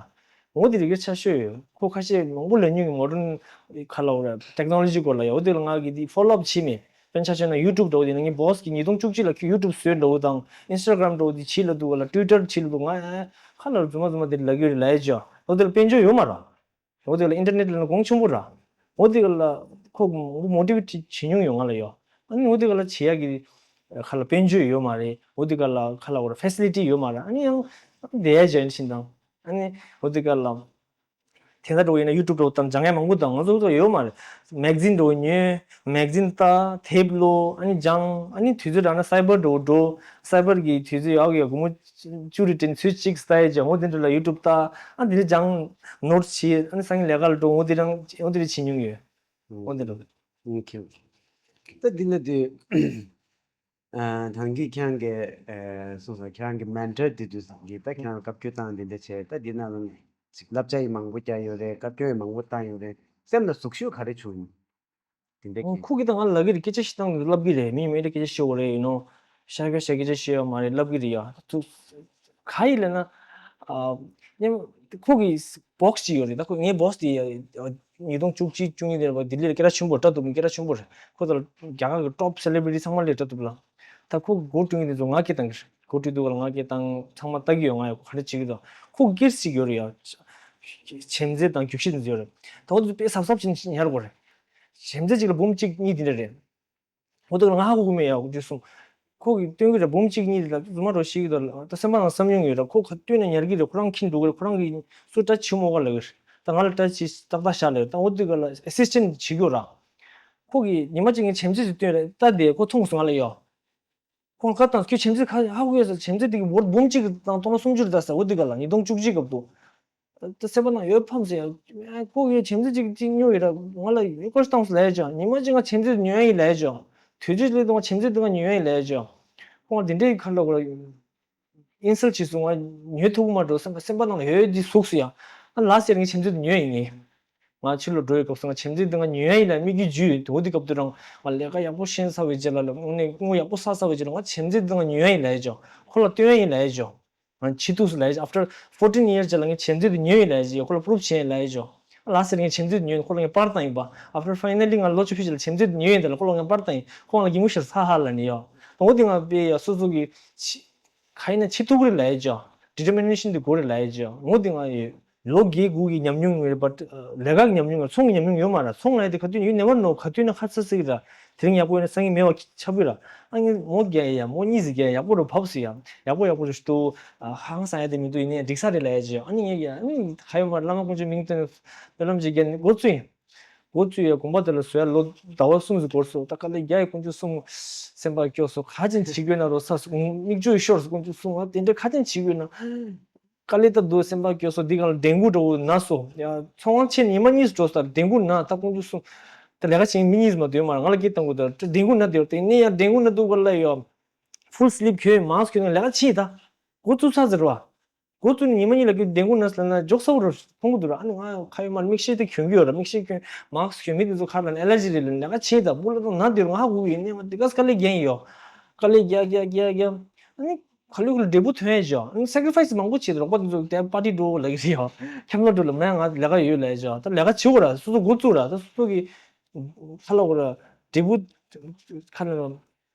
འོ་དེ་རིག་རིག་ཆ་ཤོས་ཡོད། ཁོ་ཁ་ཤས་མང་པོ་ལབ་མྱོང་གི། མོ་ཌན་ག་ལ་འོ་ར་ཊེག་ནོ་ལོ་ཇི་སྐོར་ལ་ཡ། འོ་དེ་ལ་ང་གི་དེ་ཕོ་ལོ་ཨབ་བྱེད་མེད། དཔེར་ན་ཆ་བཞག་ན་ཡུ་ཊུབ་འདྲ་བོ་དེ་ན་ངའི་བོ་སི་གི་ཉིས་སྟོང་བཅུ་གཅིག་ལ་ཁྱོད་ཡུ་ཊུབ་བཟོས་འདྲ་བོ་དང་ཨིན་སི་ཊ་གྷ་རམ་འདྲ་བོ་དེ་བྱེད་ལབ་དུས་ག་ལ་ཊུ་ཝི་ཊར་བྱེད་ལབ་དུས་ང་ཁ་ལ་རྫུན་མ་རྫུན་མ་དེ་ལབ་ཀྱི་ཡོད་རེད་ལབ་ཡ་ཅག་འོ་དེ་ལ་དཔལ་འབྱོར་ཡོད་མ་ར། འོ་དེ་ལ་ཨིན་ཊར་ནེཊ་ལ་ན་གོང་ཆེན་པོ་ར། འོ་དེ་ལ་ཁོ་མོ་ཊི་ཝེཊ་བྱེད་མྱོང་ཡོད་ང་ལ་ཡོད། ཨ་ནི་འོ་དེ་ལ་བྱེད་ཡ་གི་ཁ་ལ་དཔལ་འབྱོར་ཡོད་མ་རེད། འོ་དེ་ག་ལ་ཁ་ལ་འོ་ར་ཕེ་སི་ལི་ཊི་ཡོད་མ་ར། ཨ་ནི་ཡང་བསྡད་ཡ་ཅག་ཡིན་ཕྱིན་དང་། ཨ་ནི་འོ་དེ་ག་ལ་དེ་འདྲ་འགྲོ་ཡིན་ན་ཡུ་ཊུབ་འགྲོ་དང་སྦྱང་ཡ་མང་པོ་དང་ང་ཚོ་ཚོ་ཡོད་མ་རེད། མེག་ཛིན་འགྲོ་ཉོས། མེག་ཛིན་ལྟ། དེབ་ཀློག་ཨ་ནི་སྦྱང་། ཨ་ནི་དུས་ཚོད་རག་ན་སའི་པར་འགྲོ་འགྲོ། སའི་པར་གི་དུས་ཚོད་ཡག་ཡག་སྒོར་མོ་བཅུ་རེ་སྤྲད་ཚོད་གཅིག་ལྟ་ཡ་ཅག་འོ་དེ་འདྲ་ལ་ཡུ་ཊུབ་ལྟ། ཨ་དེ་འདྲ་སྦྱང་། ནོ་ཊི་བྱེད། ཨ་ནི་སང་ཉིན་ལས་ཀ་ལ་འགྲོ། འོ་དེ་རང་འོ་དེ་འདྲ་བྱེད་མྱོང་ཡོད། འོ་དེ་འདྲ། ཨོ་ཁེ། ད་འདི་ན་དུས་ཨ་ད་གིན་ཁྱེད་རང་གི་ཨ་སོ་སོ་ཁྱེད་རང་གི་མེན་ཊར་དེ་དུས་སང་གི་ད་ཁྱེད་རང་བཀའ་བཀྱོན་བཏང་འདི་འདྲ་བྱས། ད་འདི་ན་ལ་ཅིག་བསླབ་བྱ་ཡི་མང་པོ་བསྐྱལ་ཡོད་རེད། བཀའ་བཀྱོན་ཡི་མང་པོ་བཏང་ཡོད་རེད། སེམས་ལ་ཟུག་ཤུགས་ག་རེ་བྱུང་ཡིན། དེ་འདྲ་ཨོ་གི་ཁོ་གིས་ད་ང་ལ་ལབ་ཀྱི་རེད། སྐད་ཆ་བཤད་སྟངས་ལབ་ཀྱི་རེད། མི་མི་འདྲ་སྐད་ཆ་བཤད་དགོས་རེད། ཡིན་ནོ། ཤ་སྐད་ཤ་སྐད་ཆ་བཤད་ཡོད་མ་རེད་ལབ་ཀྱི་རེད་ཡ། ད་ཚུ་ག་ཡིན་ལབ་ན། ཨ་ཉམ་ཁོ་གི་བོ་སི་ཅིག་ཡོད་རེད། ད་ཁོ་ངའི་བོ་སི་དེ་ཉིས་སྟོང་བཅུ་གཅིག་བཅུ་གཉིས་དེར་ལྡི་ལིར་སྐད་གྲགས་ཆེན་པོ་སྐྲ་གཏུབ་སྐད་གྲགས་ཆེན་པོ་རེད། ཁོ་ད་རྒྱ་གར་གི་ཊོབ་སེ་ལེ་བྷི་རི་ཊི་ཚང་མ་ལ་སྐྲ་གཏུབ་ལ། ད་ཁོ་གི་སྒོ་བསྟུན་གྱི་དེ་ཚོ་ང་སྐད་བཏང་གི་རེད། སྒོ་བསྟུན་དུས་ག་ལ་ང་སྐད་བཏང་། ཚང་མ་ལྟ་གི་ཡོད། ང་ཡ་ཁོ་ག་རེ་བྱེད་ཀྱི་འདུག་ཁོ་གི་སྐད་ཅིག་ཡོད་རེད་ཡ། བྱམས་བརྩེ་དང་རྒྱུག་ཤེས་དེ་ཚོ་ཡོད་རེད། ད་ཁོ་ཚོ་དཔེ་གཟབ་གཟབ་བྱེད་ཉར་དགོས་རེད། བྱམས་བརྩེ་གཅིག་ལ་འབུམ་གཅིག་གཉིས་དེ་འདྲ་རེད། འོ་ད་ང་ཧ་གོ་གི་མེད་ཡ། འོ་དེ་སོང་། ཁོ་གིས་སྟོན་གི་རེད། འབུམ་གཅིག་གཉིས་དེ་ལ་རྫུན་མ་རོ་ཤེས་ཀྱི་འདུག་ད་སེམས་པ་ནང་བསམ་མྱོང་ཡོད་ར། ཁོ་ག་དུས་ན་ཉར་གི་རེད། ཁོ་རང་འཁྱེར་འགྲོ་གི་རེད། ཁོ་རང་གིས་སུ་སྐྲ་བྱིན་མོ་ག་ལབ་ཀྱི་རེད། ད་ང་ལ་སྐྲ་བྱིན་ཏག་ཏག་བཞག་ལབ་ཀྱི་རེད། ད་འོ་དེ་ག་ལ་ཨེ་སིས་ཊེན་ཊི་བྱེད་ཀྱི་ཡོད་ར། ཁོ་གིས་ཉི་མ་གཅིག་ངས་བྱམས་བརྩེ་ཅིག་སྟོན་རེད། ད་དེ་ཁོ་མཐོང་སོང་ང་ལ་ཡ། ཁོང་ཁ་དང་ཁྱོད་བྱམས་བརྩེ་ཁ་ཧ་གོ་ཡོད་ས། བྱམས་བརྩེ་དེ་གི་ཝོར་ཌི་འབུམ་གཅིག་དང་སྟོང་ཕྲག་སུམ་ཅུ་རེད་ད་ཟེར། འོ་དེ་ག་ལ་ཉིས་སྟོང་བཅུ་གཅིག་སྐབས་དུ། ད་སེམས་པ་ནང་ཡོད་ཕམ་ཟེར་ཡ། ཁོ་ཡོད་བྱམས་བརྩེ་ཅིག་ཅིག་ཉོ་ཡོད་ར། ང་ལ་ཡོད་སྐོར་བཏང་སོང་ལབ་ཡ་ཅག་ཉི་མ་གཅིག་ང་བྱམས་བརྩེ་དེ་ཉོ་ཡ་ཡིན་ལབ་ཡ་ཅག་དུས་ཚོད་ལས་དུ་ང་བྱམས་བརྩེ་དེ་ང་ཉོ་ཡ་ཡིན་ལབ་ཡ་ཅག་ཁོང་དེ་འདྲའི་ཁ་ལ་གོ་ལ། ཨིན་སལ་བྱས་སོང་། ང་ཉོ་ཐུབ་ཀྱི་མ་འགྲོ་བསམ་པ་སེམས་པ་ནང་ལ་ཡོད་འདི་ཟུག་སོང་ཡ། ཨ་ལ་ཟེར་ངས་བྱམས་བརྩེ་དེ་ཉོས་ཡིན་ངས། ང་ཕྱི་ལོགས་འགྲོ་ཡི་སྐབས་སུ་ང་བྱམས་བརྩེ་དེ་ང་ཉོ་ཡ་ཡིན་ལ་དམིགས་ཡུལ་བརྗོད་ཡོད། དེ་འོ་དེ་སྐབས་དུ་རང་ང་ལས་ཀ་ཡག་པོ་ཤེས་ཚར་བའི་རྗེས་ལ་ལ་དངུལ་དངུལ་ཡག་པོ་བསགས་ཚར་བའི་རྗེས་ལ་ང་བྱམས་བརྩེ་དེ་ང་ཉོ་ཡ་ཡིན་ལབ་ཡ་ཅོ། ཁོ་ལ་སྟོན་ཡ་ཡིན་ལབ་ཡ་ཅོ། ང་ཕྱི་ཐུགས་སུ་ལབ་ཡ་ཅོ། After fourteen years རྗེས་ལ་ངས་བྱམས་བརྩེ་དེ་ཉོས་ཡིན་ལབ་ཡ་ཅོ། ཁོ་ལ་པུ་རུབ་བྱས་ཡིན་ལབ་ཡ་ཅོ། ལ་ཟེར་ངས་བྱམས་བརྩེ་དེ་ཉོས་ཡིན། ཁོ་ལ་ངས་པར་བཏང་ཡིན་པ། After finally ང་ལོ་བཅུ་བཞི་ལ་བྱམས་བརྩེ་དེ་ཉོས་ཡིན་དེ་ལ་ཁོ་ལ་ངས་པར་བཏང་ཡིན། ཁོ་ང་ལ་གད་མོ་ཤོར་ཚ་ཧ་ལ་ནི་ཡོ། ད་འོ་དེ་ང་དཔེ་ཡ་སོ་སོ་གི་ཕྱི་ག་ཡིན་ན་ཕྱི་ཐུགས་རེ་ལབ་ཡ་ཅོ། Determination དེ་དགོས་རེད་ལབ་ཡ་ཅོ། འོ་དེ་ང་ཡོད། ལོ་བརྒྱད་དགུ་གི་ཉམས་མྱོང་ཡོད་རེད་པ། ལས་ཀ་གི་ཉམས་མྱོང་ཡོད། ཚོང་གི་ཉམས་མྱོང་ཡོད་མ་རེད། ཚོང་ལས་དེ་ག་དུས་you never know ག་དུས་ན་ཁ་ཚ་ཚིག་ར། དེ་རིང་ཡག་པོ་ཡོད་ན་སང་ཉིན་མེད་པ་ཆགས་ཀྱི་ར། ཨ་ངས་མོ་བརྒྱབ་ཡ། མོ་གཉིས་ཟིག་བརྒྱབ་ཡག་པོ་རུ་བབས་སོང་ཡ། ཡག་པོ་ཡག་པོ་རུ་ཞུ་འདུག་ཧང་སང་ཡ་དེ་མི་འདུག་ཡིན་ནའི་འགྲིག་ས་རེད་ལབ་ཡ་ཅིག་ཨ་ནི་ངས་ཀྱི་ཨ་ནི་ཧ་ཡོད་མ་རེད། བླ་མ་དཀོན་མཆོག་མིང་བཏོན་བླ་མ་ཅིག་བརྒྱབ་ནས་འགོ་བཙུགས་ཡིན། འགོ་བཙུགས་ཡ་དགོན་པ་དེ་ལ་བཟོ་ཡ་ལོ་ཟླ་བ་གསུམ་ཟིག་འགོར་སོང་། ད་དཀའ་ལས་རྒྱག་ཡ་དཀོན་མཆོག་གསུམ། སེམས་པ་སྐྱོ་སོང་། ག་ཅན་བྱེད་དགོས་ན་རོ་ས་སོང་། མིག་ཆུ་ཤོར་སོང་། དཀོན་མཆོག་གསུམ། ཨ་དེ་འདྲ་ག་ཅན་བྱེད་དགོས་ན། དཀའ་ལས་ད་འདུག་སེམས་པ་སྐྱོ་སོང་། འདི་གང་ལ་ཌེང་གུ་འདྲ་བོ་ན་སོང་ཡ། ཚོང་ཁང་ཕྱེ་ཉི་མ་གཉིས་སུ་འགྲོ་ས་ཌེང་གུ་ན། ད་དཀོན་མཆོག་གསུམ། ད་ལས་ཀ་བྱེད་མི་གཉིས་མ་སྡོད་མ་རེད། ང་ལ་སྐད་བཏང་དགོས། ད་ཌེང་གུ་ན་དེ་བར་དེ་ནས་ཡ་ཌེང་གུ་ན་འདུག་ག་ལ་ཡོ། ཕུལ་སི་ལིབ་གྱོན། མཱ་སི་ཁི་གྱོན་ནས་ལས་ཀ་བྱེད་ད། འགོ་བཙུགས་ཚར་ཟེར་བ། འགོ་བཙུགས་ནས་ཉི་མ་གཉིས་ལ་ཁྱོད་ཌེང་གུ་ན་ཟེར་ན་འཇོག་ས་བོ་ར་མཐོང་གི་འདུག་ར། ཨ་ནི་ང་ཁ་ཡོད་མ་རེད། མིག་ཤེལ་དེ་གྱོན་གྱི་ཡོད་ར། མིག་ཤེལ་གྱོན། མཱ་སི་གྱོན་མི་དེ་ཚོ་ཁ་ལ་ཨེ་ལར་ཇི་རེད་ལབ། ལས་ཀ་བྱེད་ད་སྤུ་ལ་དང་ན་དེ་རུ་ང་ཧ་གོ་གི་ཡོད། ནས་མ་དེ་ག་ས་དཀའ་ལས་རྒྱག་ཡིན་ཡོ། དཀའ་ལས་རྒྱག་རྒྱག་རྒྱག་རྒྱག་ཨ་ནི་ ག་ལེར་ག་ལེར་འབྲས་བུ་ཐོན་ཡས་ཅོ། ཨ་ནི་སེ་ཀྲི་ཕའི་སི་མང་པོ་བྱེད་དུ་རོགས་པ་དེ་ཚོ་དེ་པར་ཊི་འགྲོ་ལབ་ཀྱི་རེད་ཡོ། ཁྱམས་ལ་འགྲོ་ལབ་ན་ང་ལས་ཀ་ཡོད་ལབ་ཡས་ཅོ། ད་ལས་ཀ་བྱེད་དགོས་ར། སོ་སོ་འགོ་བཙུགས་ར། ད་སོ་སོ་གི་ཁ་ལ་འོ་ར་འབྲས་བུ་ཁ་ལ་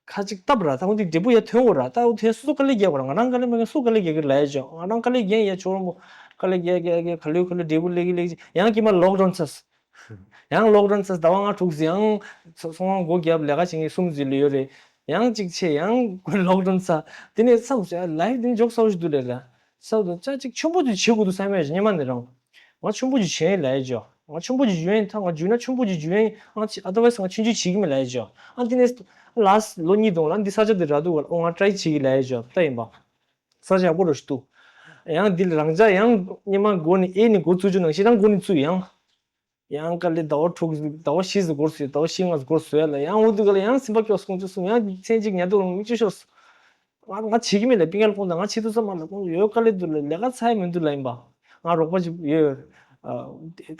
ཁ་ཅིག་བཏབ་ར། ད་འོ་དེ་འབྲས་བུ་ཡ་ཐོན་དགོས་ར། ད་འོ་དེ་སོ་སོ་དཀའ་ལས་རྒྱག་དགོས་ར། ང་རང་དཀའ་ལས་མ་རྒྱག་སུ་དཀའ་ལས་རྒྱག་གི་ལབ་ཡས་ཅོ། ང་རང་དཀའ་ལས་རྒྱག་ཡས་ཆོག་ར་མོ། དཀའ་ལས་རྒྱག་རྒྱག་རྒྱག་ག་ལེར་ག་ལེར་འབྲས་བུ་སླེབས་ཀྱི་སླེབས་ཀྱི་ཡང་ཀྱི་མ་ལོག་ཌའུན་ཚར། ཡང་ལོག་ཌའུན་ཚར། ཟླ་བ་ལྔ་དྲུག་ཙམ་ཡང་ཚོང་ཁང་སྒོ་བརྒྱབ། ལས་ཀ་བྱེད་མཁན་གསུམ་ཙམ་ལོས་ཡོད་རེད། ཡང་གཅིག་ཆད། ཡང་ལོག་ཌའུན་ཚར། དེ་ནས་བསམ་སོང་ཡ་ལའིཕ་དེ་ནི་འཇོག་ས་བོ་ཞིག་འདུག་ལས་ལ། ས་བོ་དང་ཅག་ཅིག་ཆེན་པོ་ཅིག་བྱེད་དགོས་འདུག་བསམ་ཡ་ཞིག་སྙེ་མ་ནས་རང་། ང་ཆེན་པོ་ཅིག་བྱེད་ཡིན་ལབ་ཡ་ཅོ། ང་ཆེན་པོ་ཅིག་བྱེད་ཡིན། ད་ང་འཇུས་ན་ཆེན་པོ་ཅིག་འཇུས་ཡིན། ང་ཨ་དར་ཝའི་སི་ང་ཆུང་ཆུང་བྱེད་ཀྱི་མིན་ལབ་ཡ་ཅོ། ཨ་དེ་ནས་ལཱ་སི་ལོ་གཉིས་སྟོང་ལ་འདི་ས་ཆ་འདི་རག་འདུག་ག་ལ། ཨོ་ང་ཊི་རའི་བྱེད་ཀྱི་ལབ་ཡ་ཅོ། ད་ཡིན་པ། ས་ཆ་ཡག་པོ་རུ་ཞིག་འདུག་ཡང་འདི་ལ་རང་ཅག་ཡང་སྙེ་མ་འགོ་ནས་ཨེ་ནས་འགོ་བཙུགས་རྒྱུ་ནང་བཞིན་རང་འགོ་ནས་བཙུགས་ཡང་། ཡང་དཀའ་ལས་ཟླ་བ་དྲུག་ཟླ་བ་བཞི་ཙམ་འགོར་སོང་། ཟླ་བ་བཞི་ལྔ་ཙམ་འགོར་སོང་ཡ་ལ། ཡང་འོ་དུས་ག་ལ་ཡང་སེམས་པ་སྐྱོ་སོང་ཅི་སོང་། ཡང་མཚན་གཅིག་ཉལ་དུ་རང་མིག་ཆུ་ཤོར་སོང་། ང་ང་བྱེད་ཀྱི་མེད་ལ། སྤུན་ཀྱག་ལ་ཁོང་དང་ང་བྱེད་ཐུབ་ས་མ་ལ། ཁོང་ཡོད་དཀའ་ལས་འདུག་ལ། ལས་ཀ་ཚ་ཡ་མི་འདུག་ལ། ཡིན་པ་ང་རོགས་པ་ཅིག་ཡོད། ཨ་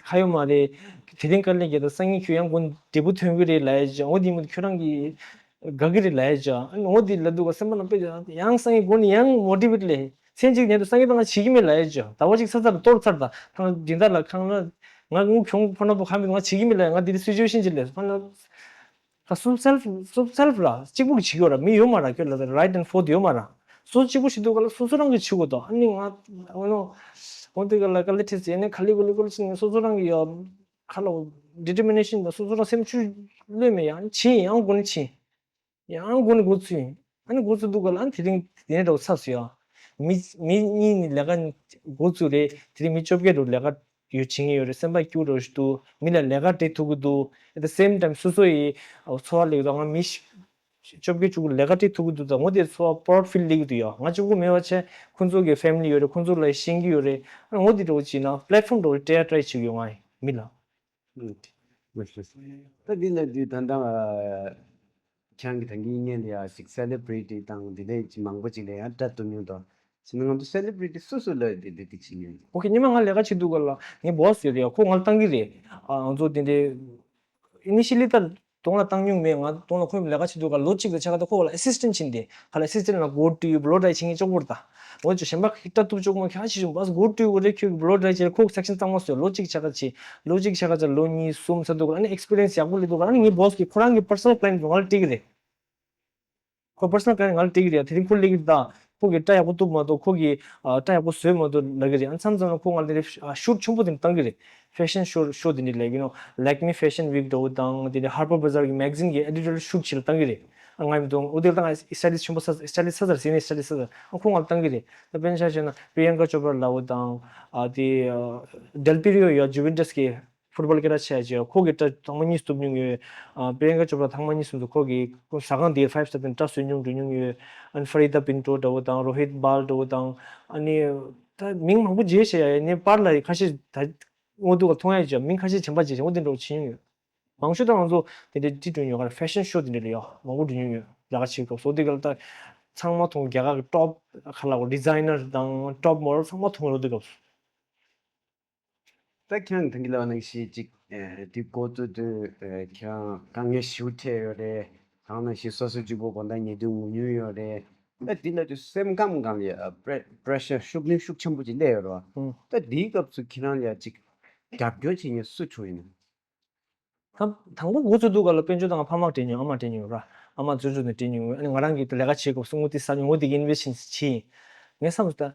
ཁ་ཡོད་མ་རེད། དེ་རིང་དཀའ་ལས་བརྒྱབ་ད་སང་ཉིན་ཁྱོད་ཡང་དགོན་འབྲས་བུ་ཐོན་གི་རེད་ལབ་ཡ་ཅིག་འོ་དེ་མི་ཁྱོད་རང་གི་དགའ་གི་རེད་ལབ་ཡ་ཅིག་འོ་དེ་ལབ་འདུག་ག་སེམས་པ་ནང་དཔེ་ཡང་སང་ཉིན་དགོན་ནས་ཡང་མོ་ཊི་ཝེཊ་ལས། མཚན་གཅིག་ཉལ་དུ་སང་ཉིན་ད་ང་བྱེད་ཀྱི་མེད་ལབ་ཡ་ཅོ། ཟླ་བ་གཅིག་ཚར་ཚར་ལ་གཏོར་ཚར། ད་ཁང་སྦྱིན་བདག་ལ་ཁང་ལ་ང་དངུལ་གྱོང་ཕོ་ན་པོ་ཁ་མེད། ང་བྱེད་ཀྱི་མེད་ལབ་ཡ། ང་འདི་རིགས་སུ་ཅོ་ཤིན་ཅི་ལས་ཕ་ན་ད་སུ་སེལ་ཕི་སུ་སེལ་ཕི་ར་གཅིག་པུ་གི་བྱེད་ཀྱི་ཡོད་ར། མི་ཡོད་མ་ར། ཁྱོད་ལ་རའིཊ་ཨེན་ཕོརཐ་ཡོད་མ་ར། སུ་གཅིག་པུ་བྱེད་དུས་ག་ལ་སོ་སོ་རང་གི་བྱེད་དགོས་དོ། ཨ་ནི་ང་འོ་ནོ་འོ་དེ་ག་ལ་དཀའ་ལས་ཁྲིད་ཟེར་ནས་ག་ལེ་ག་ལེ་ག་ལེ་བྱེད་ནས་སོ་སོ་རང་གི་ཡོད་ཁ་ལོ་ཌི་ཊར་མི་ནེ་ཤིན་དང་སོ་སོ་རང་སེམས་ཤུགས་ལོས་མེད། ཡང་ཕྱིན་ཡང་དགོན་ཕྱིན། ཡང་འགོ་ནས་འགོ་ཚུགས་ཡིན། ཨ་ནི་འགོ་ཚུགས་འདུག་ག་ལ། ཨ་ནི་དེ་རིང་དེ་ནས་འགྲོ་ཚར་སོང་ཡ། མི་མི་གཉིས་ནི་ལས་ཀ་འགོ་ཚུགས་རེད། དེ་རིང་མི་བཅོ་བརྒྱད་འགྲོ་ལས་ཀ་ཡོད་བྱེད་ཀྱི་ཡོད་རེད། སེམས་པ་སྐྱིད་པོ་འདྲ་ཞིག་འདུག་མི་ལ་ལས་ཀ་སྤྲད་ཐུབ་ཀྱི་འདུག At the same time སོ་སོ་ཡི་འཚོ་བ་ལེགས་འདུག་ང་མི་བཅོ་བརྒྱད་བཅུ་དགུ་ལས་ཀ་སྤྲད་ཐུབ་ཀྱི་འདུག་ད་ངོ་དེ་འཚོ་བ་པ་རའོཌ་ཕིལ་སླེབས་ཀྱི་འདུག་ཡ། ང་གཅིག་པུ་མེད་པ་བྱས་ཁོང་ཚོ་གི་ཕེ་མི་ལི་ཡོད་རེད། ཁོང་ཚོ་ལ་ཤེས་ཀྱི་ཡོད་རེད། ཨ་ངོ་དེ་འདྲ་བོ་བྱས་ན་པི་ལེཊ་ཕོམ་འདྲ་བོ་སྤྲད་ཡ་ཊ་རའི་བྱེད་ཀྱི་ཡོད། ང་ཡི་མི་ལ། ད་འདི་ལ་འདི་ད་ལྟ་ཁྱེད་རང་གི་ད་གིན་སྔོན་ལ་ཡ་ཞིག་སེ་ལེ་བྷི་རི་ཊི་དང་འདི་འདྲ་ཅིག་མང་པོ་ཅིག་ལ་ཡ་སྤྲད་ཐུབ་མྱོང་དང་། བྱས་ན་ང་ཚོ་སེ་ལེ་བྷི་རི་ཊི་སུ་སུ་ལ་འདི་འདི་འདི་བྱེད་མྱོང་། ཨོ་ཁེ། སྔོན་མ་ང་ལས་ཀ་བྱེད་དུས་སྐབས་ལ་ངའི་བོ་སི་ཡོད་རེད་ཡ། ཁོ་ང་ལ་བཏང་གི་རེད། ཨ་ང་ཚོ་དེ་འདྲའི་ཨི་ནི་ཤི་ལི་ད་གདོང་ལ་བཏང་མྱོང་མེད། ང་གདོང་ལ་ཁོས་ལས་ཀ་བྱེད་དུས་སྐབས་ལོ་གཅིག་ལ་ཕྱེད་ཀ་ད་ཁོ་ལ་ཨེ་སིས་ཊེན་ཊི་བྱིན་ཏེ་ཁ་ལ་ཨེ་སིས་ཊེན་ཊི་ལ་གོ་ཊི་ཡུ་བི་ལོ་ཌ་རའི་བྱེད་མཁན་གཅིག་པོ་རེད་ད། འོ་ཅོ་གཞན་པ་ཁྱི་ལྟ་ཐུབ་ཆོག་མ་ཁྱི་ཧ་ཆི་ཆུང་བས་གོ་ཊི་ཡུ་གོ་རེ་ཁྱོད་ཀྱི་བི་ལོ་ཌ་རའི་བྱེད་ཁོ་སེག་ཤན་གཙང་མ་བཟོས། ལོ་གཅིག་ཕྱེད་ཀ་བྱེད། ལོ་གཅིག་ཕྱེད་ཀ་བྱེད། ལོ་གཉིས་གསུམ་ཚར་འདུག་ཨ་ནི་ཨེག་སི་པི་རི་ཡན་སི་ཡག་པོ་སླེབས་འདུག་ཨ་ནི་ངའི་བོ་སི་གིས་ཁོ་རང་གི་པར་སོ་ནལ་ཀ་ལའི་ཡེན་ཊི་ང་ལ་སྤྲད་ཀྱི་རེད། ཁོ་པར་སོ་ནལ་ཀ་ལའི་ཡེན་ཊི་ང་ལ་སྤྲད་ཀྱི་རེད། དེ་རིང་ཁོ་སླེབས་ཀྱི་རེད་ད། ཁོ་གིས་སྐྲ་ཡག་པོ་གཏུབ་མ་གཏུབ། ཁོ་གིས་ཨ་སྐྲ་ཡག་པོ་བཟོས་མ་གཏུབ་ལབ་ཀྱི་རེད། ཨ་མཚམས་མཚམས་ལ་ཁོ་ང་ལ་དེ་འདྲའི་ཤུ་ཊི་ཆེན་པོ་དེ་འདྲ་བཏང་གི་རེད། ཕེ་ཤན་ཤོ་ཤོ་དེ་འདྲ་ལབ་ཀྱི་ནོ། ལེག་མི་ཕེ་ཤན་ཝིག་འདྲ་བོ་དང་དེ་འདྲ་ཧར་པར་བྷ་ཟར་གྱི་མེ་ག་ཛིན་གྱི་ཨེ་ཌི་ཊོ་རི་ཡལ་ཤུ་ཊི་ཅིག་ལ་བཏང་གི་རེད། ཨ་ང་མི་འདུག་འོ་དེ་ལ་ད་ང་སི་ཊའི་ལི་སི་ཊི་ཆེན་པོ་ས་སི་ཊའི་ལི་སི་ཊི་ས་ཟེར་ཟེར་ནས་སི་ཊའི་ལི་སི་ཊི་ས་ཟེར། ཨ་ཁོ་ང་ལ་བཏང་གི་རེད། ད་དཔེར་ན་ཆ་བཞག་ན་པི་རི་ཡང་ཀ་ཅོ་པྲ་ལབ་བོ་དང་། ཨ་དེ་ཨ་ཌེལ་པི་རི་ཡོ་ཡ་ཇུ་ཝེན་ཊས་ཀྱི་ཕུཊ་བོལ་སྐད་གྲགས་ཆེ་ཡ་ཅིག་ཡོད། ཁོ་གིས་སྐྲ་ཐེངས་མ་གཉིས་གཏུབ་མྱོང་ཡོད། ཨ་པི་རི་ཡང་ཀ་ཅོ་པྲ་ཐེངས་མ་གཉིས་གསུམ་དུ་ཁོ་གིས་ཁོ་ཟ་ཁང་དེའི་ཕའིབ་སི་ཊར་དེ་སྐྲ་བཟོས་མྱོང་འགྲོ་མྱོང་ཡོད། ཨ་ནི་ཕ་རི་ད་པིན་ཊོ་འདྲ་བོ་དང་རོ་ཧིད་བྷལ་འདྲ་བོ་དང་། ཨ་ནི་ད་མིང་མང་པོ་བརྗེད་ཤག་ཡ། ནི་པར་ལ་ཁ་ཤས་ད་འོ་འདུག་ག་མཐོང་ཡ་ཅིག་མིང་ཁ་ཤས་གཞན་པ་བརྗེད་ཤག་འོ་དེ་འདྲ་བོ་བྱེད་མྱོང་ཡོད། མང་ཤོས་ད་ང་ཚོ་དེ་འདྲའི་ཁྲིད་འགྲོ་མྱོང་ཡོད། ཕེ་ཤན་ཤོ་དེ་འདྲ་ལ་ཡ་མང་པོ་འགྲོ་མྱོང་ཡོད། ལས་ཀ་བྱེད་སྐབས་སུ་འོ་དེ་ག་ལ་ད་ཚང་མ་མཐོང་། རྒྱ་གར་གྱི་ཊོབ་ཁ་ལ་ཌི་ཛའི་ནར་དང་ཊོབ་མོ་ཌེལ་ཚང་མ་མཐོང་ཡོད། འོ་དེ་སྐབས་སུ། ད་ཁྱེད་རང་ད་གིན་ལབ་ནང་བཞིན་ཅིག་ཨེ་དེ་འགོ་བཙུགས་དུས་ཨེ་ཁྱེད་རང་དཀའ་ངལ་ཞེ་པོ་འཕྲད་ཡོད་རེད། ད་ག་ནང་བཞིན་སོ་སོ་གཅིག་པོ་དགོང་དག་ཉལ་དུས་ངུ་མྱོང་ཡོད་རེད། ད་དེ་ལབ་དུས་སེམས་ཁམས་སྒང་ལ་ཨ་པི་རེ་ཤར་ཤུགས་སྣོན་ཤུགས་ཆེན་པོ་ཅིག་སླེབས་ཡོད་རེད་བ། ཨང་། ད་དེའི་སྐབས་སུ་ཁྱེད་རང་ལ་ཅིག་རྒྱབ་སྐྱོར་བྱེད་མཁན་སུ་བྱུང་ཡིན་ན། ད་དང་པོ་འགོ་བཙུགས་དུས་སྐབས་ལ་དཔལ་འབྱོར་དང་ཕ་མ་སྤྲད་མྱོང་། ཨ་མ་སྤྲད་མྱོང་ར། ཨ་མ་བཙོན་འཇུག་ནས་སྤྲད་མྱོང་། ཨ་ནི་ང་རང་གིས་ལས་ཀ་བྱེད་སྐབས་སུ་དངུལ་དེ་བསགས་མྱོང་། དངུལ་དེ་གི་ཨིན་ཝེ་སི་ཊི་བྱས་ཡིན། ངས་བསམ་སོང་ད།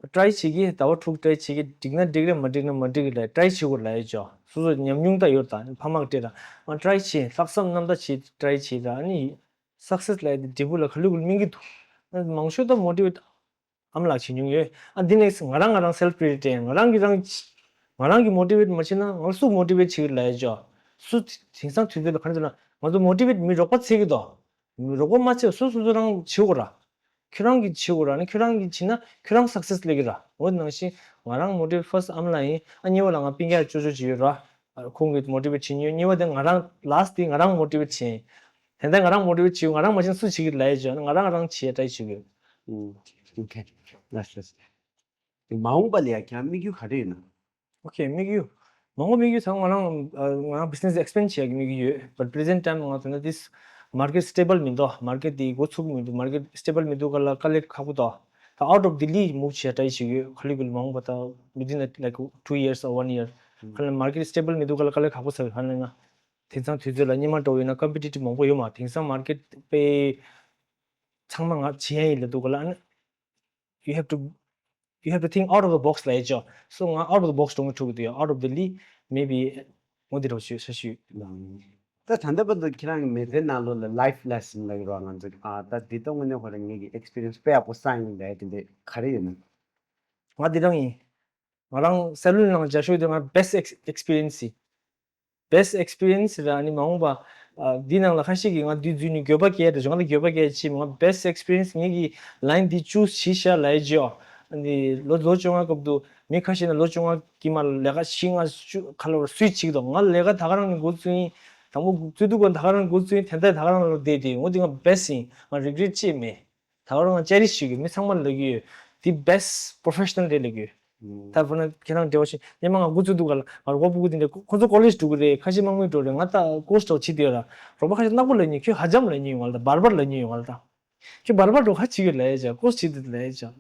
ཊ་རའི་བྱེད་ཀྱི། ཟླ་བ་དྲུག་ཊ་རའི་བྱེད་ཀྱི། འགྲིག་ན་འགྲིག་རེད། མ་འགྲིག་ན་མ་འགྲིག་རེད་ལབ། ཊ་རའི་བྱེད་དགོས་ལབ་ཡས་ཅོ། སོ་སོ་ཉམས་མྱོང་ད་ཡོད་ད། ཕ་མ་གིས་སྤྲད་ད། ང་ཊ་རའི་བྱས། ལྷག་བསམ་རྣམ་དག་བྱས་ཊ་རའི་བྱས་ད། ཨ་ནི་སག་སེ་སི་ལབ་ཡས་དེ་འབྲས་བུ་ལ་ག་ལེར་ག་ལེར་སྨིན་གྱི་འདུག་ཨ་མང་ཤོས་ད་མོ་ཊི་ཝེཊ་ཨ་མ་ལགས་བྱེད་མྱོང་ཡོད། ཨ་འདི་ནས་ང་རང་ང་རང་སེལ་ཕི་མོ་ཊི་ཊི་ཡིན། ང་རང་གིས་རང་ང་རང་གིས་མོ་ཊི་ཝེཊ་མ་བྱས་ན་ང་ལ་སུ་མོ་ཊི་ཝེཊ་བྱེད་ཀྱི་ལབ་ཡས་ཅོ། སུ་དེང་སང་དུས་ཚོད་ལ་ག་རེ་ཟེར་ན་ང་ཚོ་མོ་ཊི་ཝེཊ་མི་རོགས་པ་འཚོལ་གྱི་འདུག་མི་རོགས་པ་མ་འཚོལ་སོ་སོ་སོ་རང་བྱེད་དགོས་ར། ཁྱོད་རང་གིས་བྱེད་དགོས་ར། ནི་ཁྱོད་རང་གིས་བྱེད་ན་ཁྱོད་རང་སག་སེ་སི་སླེབས་ཀྱི་ར། འོ་དེ་ནང་བཞིན་ང་རང་མོ་ཊི་ཝེཊ་ཕར་སི་ཊི་ཨ་མ་ལགས་ཡིན། ཨ་གཉིས་པ་ལ་ང་སྤུན་ཀྱག་ཅོ་ཅོ་ཅིག་ཡོད་ར། ཁོང་གིས་མོ་ཊི་ཝེཊ་བྱེད་མྱོང་། གཉིས་པ་དེ་ང་རང་ལཱ་སི་ཊི་དེ་ང་རང་མོ་ཊི་ཝེཊ་བྱེད་ཡིན། དེ་འདྲ་ང་རང་མོ་ཊི་ཝེཊ་བྱེད། ང་རང་མ་བྱས་ན་སུ་བྱེད་ཀྱི་ལབ་ཡས་ཅོ། ང་རང་རང་བྱེད་ཡས་ཊ་རའི་བྱེད་དགོས། ཨུམ། ཨོ་ཁེ། ལགས་སོ། མ་འོངས་པ་ལ་ཡ་ཁྱེད་རང་དམིགས་ཡུལ་ག་རེ་ཡོད་ན། ཨོ་ཁེ། དམིགས་ཡུལ། མ་འོངས་དམིགས་ཡུལ་ཚང་མ་ང་རང་ཨ་ང་རང་བི་ཛི་ནེ་སི་ཨེག་སི་པེན་ཌི་བྱེད་ཡག་གི་དམིགས་ཡུལ་ཡོད། བཊ་པི་རི་ཛེན་ཊི་ཊའིམ་ང་ཚོ་ན་དིས་ market stable མི་འདུག market དེ་འགོ་ཚུགས་མི་འདུག market stable མི་འདུག་ག་ལ་དཀའ་ལས་ཁག་པོ་འདུག་ད་out of the league move བྱས་try བྱེད་ཀྱི་ཡོད། ཁ་ལི་གུལ་མང་པོ་ད་within a, like two years or one year ཁ་ལ་market stable མི་འདུག་ག་ལ་དཀའ་ལས་ཁག་པོ་ཟ་གི་ཧ་ལས་ན། དེང་སང་དུས་ཚོད་ལ་སྔོན་མ་འདྲ་བོ་ཡིན་ན་competitive མང་པོ་ཡོད་མ། དེང་སང་market དཔེ་ཚང་མ་ང་བྱེད་ཡ་ཡིན་ལབ་འདུག་ག་ལ། ཨ་ནི་you have to you have to think out of the box ལབ་ཡ་ཅོ། སོ་ང་out of the box འགྲོ་མི་ཐུབ་ཀྱི་འདུག་ཡ། out of the league maybe ངོ་འདི་འདྲ་བོ་ཞུ་ས་ཞུ། ད་ད་ལྟ་བར་དུ་ཁྱེད་རང་གི་མི་ཚེའི་ནང་ལོགས་ལ་life lesson ལབ་ཀྱི་རོགས་ང་ཚོ་ཨ་ད་འདི་ལྟ་དངོས་གནས་ཁོ་རང་ངེད་ཀྱི་experience དཔེ་ཡག་པོ་བསགས་ཡིན་ལབ་ཡ་དེ་འདྲ་ག་རེ་ཡོད་ན། ང་འདི་རང་ཡིན། ང་རང་སེ་ལུན་ནང་བརྒྱ་ཤོག་དེ་ང་best ex- experience ཡིན། best experience ར་ནི་མ་འོངས་པ་ཨ་འདི་ནང་ལ་ཁ་ཤས་ཀྱིས་ང་འདི་འཛུལ་ནས་འགྱོད་པ་སྐྱེ་དེ་ང་ལ་འགྱོད་པ་སྐྱེ་ཅི་མ་best experience ངེད་ཀྱི་line འདི་choose བྱས་ཤག་ལབ་ཡ་ཅིའོ། ཨ་ནི་ལོ་ལོ་བཅོ་ལྔ་སྐབས་དུ་མི་ཁ་ཤས་ན་ལོ་བཅོ་ལྔ་གི་མ་ལས་ཀ་བཞི་ལྔ་བཅུ་ཁ་ལོ་སུས་བྱེད་ཀྱི་འདུག་ང་ལས་ཀ་ད་ག་རང་ནས་འགོ་བཙུགས་ཡིན། དང་པོ་བཙུགས་དུས་གོ་ད་ག་རང་འགོ་བཙུགས་ཡིན། དེ་འདྲ་ད་ག་རང་ལ་བསྡད་དེ་འོ་འདི་ང་best ཡིན། ང་regret ཅི་མེད། ད་ག་རང་ང་ཅེ་རི་ཤི་གི་མི་ཚང་མ་ལ་གི་ཡོད། འདི་best professional རེད་ལ་གི་ཡོད། ད་བུ་ན་ཁྱེད་རང་འབྲེལ་བ་ཞིག་སྙེ་མ་ང་འགོ་བཙུགས་འདུག་ག་ལ་ང་རོགས་པ་ཕྲུ་གུ་དེ་འདྲ་ཁོ་ཚོ་college འགྲོ་གི་རེད། ཁ་ཤས་དམག་མི་འགྲོ་རེད། ང་ད་course འགྲོ་བྱེད་དེ་ཡོད་ར། རོགས་པ་ཁ་ཤས་ནག་པོ་ལ་ཉོས། ཁྱོད་ཧ་ཇམ་ལ་ཉོས་ཡོང་བ་ལ་ད་barber ལ་ཉོས་ཡོང་བ་ལ་ད། ཁྱོད་barber འགྲོ་ཁ་བྱེད་གི་ལ་ཡ་ཅག course བྱེད་དེ་ལ་ཡ་ཅག་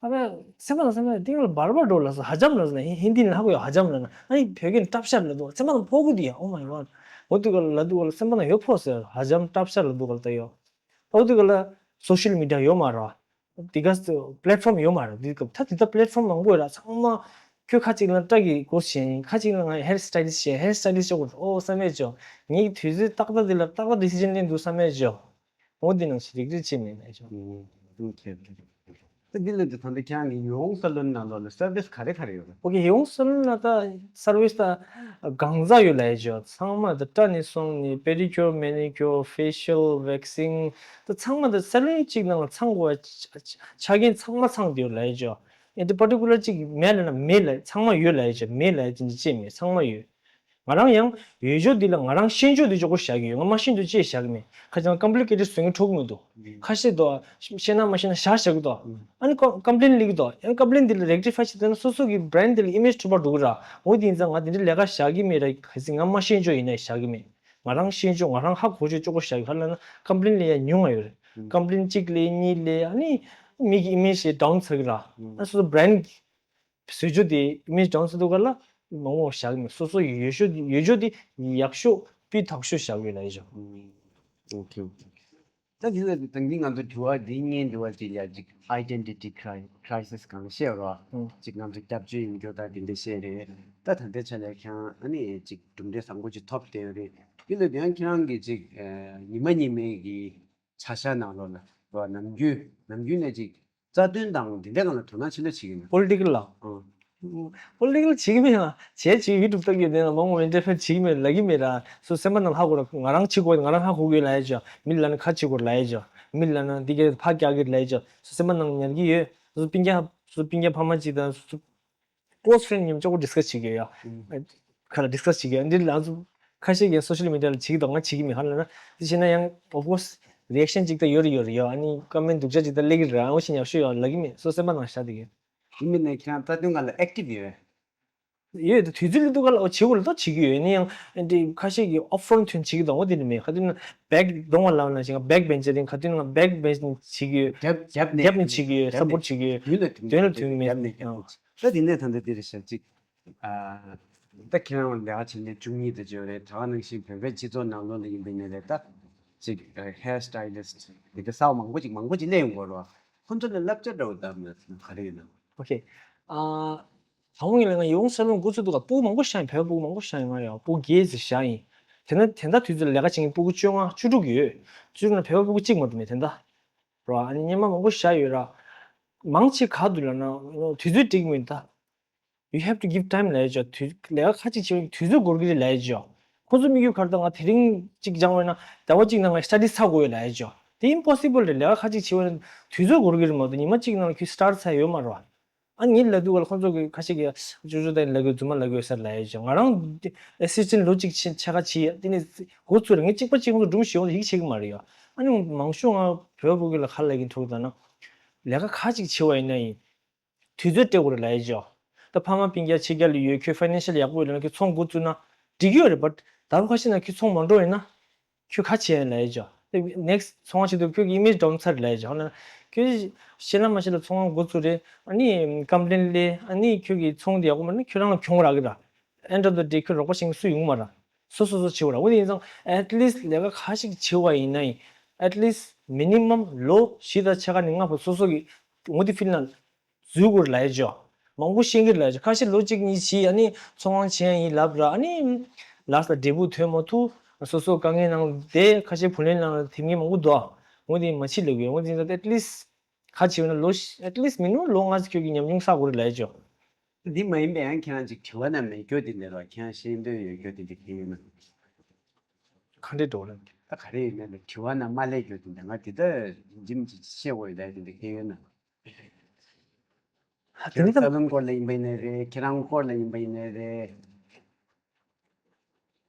ཨ་བས་སེམས་པ་དང་སེམས་པ་ཏིང་ལ་barber འགྲོ་ལ་ས་ཧ་ཇམ་ལ་ས་ཧིན་ཧིན་དི་ནས་ཧ་གོ་ཡོད། ཧ་ཇམ་ལ་ན་ཨ་ནི་བོད་སྐད་ནས་ཀྲབ་ཤར་ལ་འདུག་སེམས་པ་དང་ཕོག་གི་འདུག་ཡ། Oh my god འོ་དུས་ག་ལ་འདུག་ག་ལ་སེམས་པ་དང་ཡོད་ཕོག་ཟེར། ཧ་ཇམ་ཀྲབ་ཤར་ལ་འདུག་ག་ལ་ད་ཡོད། ཨོ་དེ་ག་ལ་social media ཡོད་མ་རེད། དེ་ག་platform ཡོད་མ་རེད། དེ་ག་ད་དེ་ད་platform མང་པོ་ཡོད་ར། ཚང་མ་ཁྱོད་ཁ་ཅིག་ལ་སྐྲ་གི་course བྱས་ཡིན། ཁ་ཅིག་ལ་ང་hair stylist བྱས། hair stylist བྱས་གོ་ཨོ་བསམ་མེད་ཅོ། ངའི་དུས་ཚོད་ཏག་ཏག་དེ་ལ་ཏག་ཏག་decision ལེན་འདུག་བསམ་མེད་ཅོ། ཨོ་དེ་ནང་བཞིན་རིག་རིག་བྱེད་མེད་ན་ཅོ། ད་འདི་ལ་འདི་ད་འདི་ཁྱེད་རང་གི་ཡོང་སལ་ལུན་ནང་ལོགས་ལ་service ག་རེ་ག་རེ་ཡོད་རེད། Okay ཡོང་སལ་ལུན་ལ་ད་service ད་གང་ཟག་ཡོད་ལ་ཡ་ཅོ། ཚང་མ་ད་སྐྲ་ནས་བཟུང་ནས་pedicure manicure facial waxing ད་ཚང་མ་ད་སལ་ལུན་གཅིག་ནང་ལ་ཚང་དགོས་པ་ཆ་རྐྱེན་ཚང་མ་ཚང་དེ་ཡོད་ལ་ཡ་ཅོ། ཨེ་ད་particular གཅིག་མེད་ལ་ན་མེད་ལ་ཚང་མ་ཡོད་ལ་ཡ་ཅོ། མེད་ལ་ཡ་ཅི་འདི་ཅེས་མེད་ཚང་མ་ཡོད། ང་རང་ཡང་ཡོད་ཆོག་འདི་ལ་ང་རང་ཤེས་ཆོག་འདི་ཆོག་པོ་བཞག་གི་ཡོད། ང་མ་ཤེས་ཆོག་ཅེས་བཞག་གི་མེད། ཁ་ཅང་complicated བཟོ་མཁན་འཕྲོག་མི་འདུག་ཁ་ཤས་དོ་ཤེས་ན་མ་ཤེས་ན་བཞག་བཞག་གི་དོ། ཨ་ནི་complain ལིག་དོ་ཡང་complain འདི་ལ་rectify བྱེད་ན་སོ་སོ་གི་brand འདི་ལ་image འཁྲུག་པ་འགྲོ་གི་ར། འོ་དེ་ཡིན་ཙང་ང་དེ་འདྲའི་ལས་ཀ་བཞག་གི་མེད་ར། གལ་སྲིད་ང་མ་ཤེས་ཆོག་ཡིན་ན་བཞག་གི་མེད། ང་རང་ཤེས་ཆོག་ང་རང་ཧ་གོ་ཆོག་ཆོག་པོ་བཞག་གི་ཧ་ལ་ན་complain ལས་ཡང་ཉུང་ང་ཡོད་རེད། complain གཅིག་ལས་གཉིས་ལས་ཨ་ནི་མི་གི་image ཞེ་down ཚ་གི་ར། ཨ་སོ་སོ་brand བཟོ་རྒྱུ་དེ་image down ཚ་འདུག་ག་ལ་མང་བོ་བཞག་མེད། སོ་སོ་ཡོད་ཤོས་དེ་ཡོད་ཤོས་དེ་ཡག་ཤོས་སྤུས་དག་ཤོས་བཞག་ཡོད་ལ་ཡོད་ཤོས། Okay okay ད་དེ་ལ་དེ་དང་གི་ང་ཚོ་དྲི་བ་འདི་བརྙན་དྲི་བ་དེ་ལ་ཅིག་identity cri- crisis གང་བཤད་རོགས། ཅིག་ང་ཚོ་སྐྱབས་བཅོལ་ཡིན་རྒྱུ་ད་དེ་འདྲ་བཤད་རེད། ད་ད་ལྟའི་ཆ་ལ་ཁྱང་ཨ་ནི་ཅིག་གྲུབ་འབྲས་བཟང་པོ་ཅིག་ཐོབ་བསྡད་ཡོད་རེད། དེ་ལ་དེ་ཡང་ཁྱེད་རང་གི་ཅིག་ཉི་མ་ཉི་མའི་གི་བྱ་བཞག་ནང་ལོགས་ལ་རོ་ནམ་རྒྱུན་ནམ་རྒྱུན་ནས་ཅིག་རྩ་དོན་དང་དེ་འདྲ་ནང་ལ་དོ་སྣང་ཆེ་ལ་བྱེད་ཀྱི་ཡོད། Political ལ། ཨང་། Political བྱེད་ཀྱི་མེད་ལ་བྱས་བྱས་YouTube ལྟ་གི་ཡོད་དེ་ན་མང་མང་མི་འདྲ་ཕན་བྱེད་ཀྱི་མེད་ལབ་ཀྱི་མེད་ར། སོ་སེམས་པ་ནང་ཧ་གོ་ར། ང་རང་བྱེད་དགོས་ང་རང་ཧ་གོ་གི་ཡོད་ལབ་ཡ་ཅོ། མི་ལ་ནི་ཁ་བྱེད་དགོས་ལབ་ཡ་ཅོ། མི་ལ་ནི་འདི་གས་ཕ་རྒྱག་གི་ལབ་ཡ་ཅོ། སོ་སེམས་པ་ནང་ཉར་གྱི་ཡོད། སོ་སྤུན་ཀྱག་སོ་སྤུན་ཀྱག་ཕ་མ་ཅིག་དང་སོ་close friend མཉམ་ཅོག་གོ་discuss བྱེད་ཀྱི་ཡོད་ཡ། ཁ་ལ་discuss བྱེད་ཀྱི་ཡོད། འདི་ལ་ཚོ་ཁ་ཤས་ཀྱིས་social media ལ་བྱེད་ཀྱི་འདུག་ང་བྱེད་ཀྱི་མེད་ཧ་ལ་ན། དེ་བྱས་ན་ཡང་of course reaction ཅིག་ད་ཡོད་རེད་ཡོད་རེད་ཡོད། ཨ་ནི་comment སྡུག་ཅག་ཅིག་ད་སླེབས་ཀྱི་རེད། ཨ་འོ་ཞིག་ཉག་ཤོས་ཡོད་ལབ་ཀྱི་མེད། སོ་སེམས་པ་ནང་བཞག་བསྡད་ཀྱི་ཡོད། དེ་མིན་ནས་ཁྱེད་རང་རྩ་དོན་སྒང་ལ་active ཡོད། ཡོད་དུས་ཚོད་ལ་འདུག་ག་ལ་འོ་བྱེད་དགོས་ལ་ད་བྱེད་ཀྱི་ཡོད། ཡིན་ན་ཡང་འདི་ཁ་ཤས་ཀྱིས་upfront ཐོན་བྱེད་ཀྱི་འདུག་འོ་དེ་ནི་མེད། ག་དུས་ན་back གདོང་བ་ལབ་ན་ཞིག་back bencher ཡིན། ག་དུས་ན་back bench ནས་བྱེད་ཀྱི་ཡོད། རྒྱབ་རྒྱབ་ནས་རྒྱབ་ནས་བྱེད་ཀྱི་ཡོད། རྒྱབ་support ནས་བྱེད་ཀྱི་ཡོད། མདུན་ལ་དོན་ལ་དོན་མེད། རྒྱབ་ནས་རྒྱབ་ནས་ད་དེ་ནས་ད་ལྟ་འདི་རེད་ཤག་ཅིག་ཨ་ད་ཁྱེད་རང་ལས་ཀ་བྱེད་མཁན་བཅུ་གཉིས་དེ་ཅིག་ཡོད་རེད། ད་ག་ནང་བཞིན་བོད་པའི་སྤྱི་ཚོགས་ནང་ལོགས་ལ་ཡིན་པའི་ནས་རེད། ད་ཅིག་hair stylist དེ་ག་གསར་པ་མང་པོ་ཅིག་མང་པོ་ཅིག་སླེབས་ཡོང་གི་རེད་བ། ཁོང་ཚོ་ལ་བསླབ་བྱ་འདྲ་བོ་བཏབ་ན་ག་རེ་ཡོད་ན། Okay ཨ། དང་པོ་ངས་ལབ་ན་ཡོང་སེ་ལོན་འགོ་ཚུགས་དུས་ཀ་སྤུ་གུ་མང་པོ་བཞག་ཡིན། བོད་པ་སྤུ་གུ་མང་པོ་བཞག་ཡིན། ང་ཡང་སྤུ་གུ་བརྒྱད་ཙམ་བཞག་ཡིན། དེ་ན་དེ་འདྲ་དུས་ཚོད་ལས་ཀ་བྱེད་མཁན་སྤུ་གུ་བཅོ་ལྔ་བཅུ་དྲུག་ཡོད། བཅུ་དྲུག་ན་བོད་པ་སྤུ་གུ་གཅིག་མ་གཏོགས་མེད་དེ་འདྲ། རོ་ཨ་ནི་སྔོན་མ་མང་པོ་བཞག་ཡོད་ར། མང་ཆེ་ག་དུས་ལབ་ན་དུས་ཚོད་འགྲིག་མིན་ད། You have to give time ལབ་ཡ་ཅོ། དུས་ལས་ཀ་ཁ་ཅིག་བྱེད་པའི་དུས་ཚོད་འགོར་གི་རེད་ལབ་ཡ་ཅོ། ཁོ་ཚོ་དམིགས་ཡུལ་ག་རེ་ད་ང་དེ་རིང་གཅིག་སྦྱངས་པ་ཡིན་ན་ཟླ་བ་གཅིག་ནང་ང་study ཚར་དགོས་ཡོད་ལབ་ཡ་ཅོ། དེ་impossible རེད། ལས་ཀ་ཁ་ཅིག་བྱེད་པ་ཡིན་ན་དུས་ཚོད་འགོར་གི་རེད་མ་གཏོགས་ཉི་མ་གཅིག་ནང་ལ་ཁྱོད་start ཚར་ཡོད་མ་རེད་བ། ཨ་ངས་ལབ་དུས་ག་ལ་ཁོ་ཚོ་གི་ཁ་ཤས་ཀྱིས་ཅོ་ཅོ་ད་ཡིན་ལབ་དགོས་རྫུན་མ་ལབ་དགོས་ས་ལབ་ཡ་ཅོ། ང་རང་assistant ལོ་གཅིག་ཕྱེད་ཕྱེད་ཀ་བྱེད་ཡ་དེ་ནས་འགོ་ཚུགས་རེད། ངས་གཅིག་པ་གཅིག་ཁོ་ཚོ་སྒྲུང་ཞིག་ཡོང་ཡིག་ཆེ་གི་མ་རེད་ཡ། ཨ་ནི་མང་ཤོས་ང་བོད་པ་གི་ལ་ཁ་ལབ་ཀྱིན་ཐུག་ད་ན་ལས་ཀ་ཁ་ཅིག་བྱེད་པ་ཡིན་ན་ཡིན། དུས་ཚོད་སྤྲད་དགོས་རེད་ལབ་ཡ་ཅོ། ད་ཕ་མ་སྤུན་ཀྱག་ཕྱི་རྒྱལ་ལ་ཡོད། ཁྱོད་financial ཡག་པོ་ཡོད་ན་ཁྱོད་ཚོང་འགོ་བཙུགས་ན་འགྲིག་གི་ཡོད་རེད། but ཟླ་བ་ཁ་ཤས་ནང་ཁྱོད་ཚོང་མ་འགྲོ་ཡིན་ན་ཁྱོད་ག་བྱེད་ཡ་ལབ་ཡ་ཅོ། next ཚོང་བྱེད་དུས་ཁྱོད་ཀྱི་image down ཚར་ལབ་ཡ་ཅིག་ཧོ་ན། ཁྱོད་ཤེས་ན་མ་ཤེས་ན་ཚོང་ཁང་འགོ་བཙུགས་རེད། ཨ་ནི་complain སླེབས། ཨ་ནི་ཁྱོད་ཀྱི་ཚོང་དེ་ཡག་པོ་མ་རེད་ན་ཁྱོད་རང་ལ་གྱོང་རག་གི་ར། end of the day ཁྱོད་རོགས་པ་བྱེད་མཁན་སུ་ཡོང་མ་ར། སོ་སོ་སོ་བྱེད་པ་ར། འོ་དེ་ཡིན་ཙང་at least ལས་ཀ་ཁ་ཤས་བྱེད་པ་ཡིན་ན་ཡིན། at least minimum ལོ་བཞི་དང་ཕྱེད་ཀ་ནས་ལྔ་བར་སོ་སོ་གི་འོ་དེ་field ནང་འཛུལ་དགོས་ལབ་ཡ་ཅོ། མང་པོ་ཤེས་ཀྱི་ལབ་ཡ་ཅོ། ཁ་ཤས་ལོ་གཅིག་གཉིས་བྱས་ཨ་ནི་ཚོང་ཁང་ཕྱེ་ཡ་ཡིན་ལབ་ར། ཨ་ནི་last ལ་འབྲས་བུ་ཐོན་མ་ཐུབ། སོ་སོ་དཀའ་ངལ་ནང་བསྡད། ཁ་ཤས་བུ་ལོན་ནང་ལ་ཐེབས་མཁན་མང་པོ་འདུག་འོ་དེ་མ་བྱེད་ལབ་དགོས། འོ་དེ་ཡིན་ཙང་at least ཁ་བྱེད་ན་ལོ་at least minimum ལོ་ལྔ་ཙམ་ཁྱོད་ཀྱི་ཉམས་མྱོང་བསགས་དགོས་རེད་ལབ་ཡ་ཅོ། འདི་མ་ཡིན་པའི་ཡང་ཁྱེད་རང་ཅིག་དྲི་བ་ན་མེད་རྒྱུ་དེ་འདི་རོ། ཁྱེད་རང་ཤེས་འདོད་ཡོད་རྒྱུ་དེ་འདི་ཁྱེད་ཡོད་ན། ག་འདྲས་འགྲོ་ལབ། ད་ག་རེ་ཡིན་ན་དྲི་བ་ན་མ་སླེབས་རྒྱུ་དེ་འདི་ང་དེ་ལྟར་རིམ་གྱིས་ཤེས་དགོས་ཡོད་ལབ་དེ་འདི་ཁྱེད་ཡོད་ན། ཨ་དེ་ནི་ད་ས་ལོན་སྐོར་ལ་ཡིན་པ་ཡིན་ནའི་རེད། ཁྱེད་རང་སྐོར་ལ་ཡིན་པ་ཡིན་ནའི་རེད།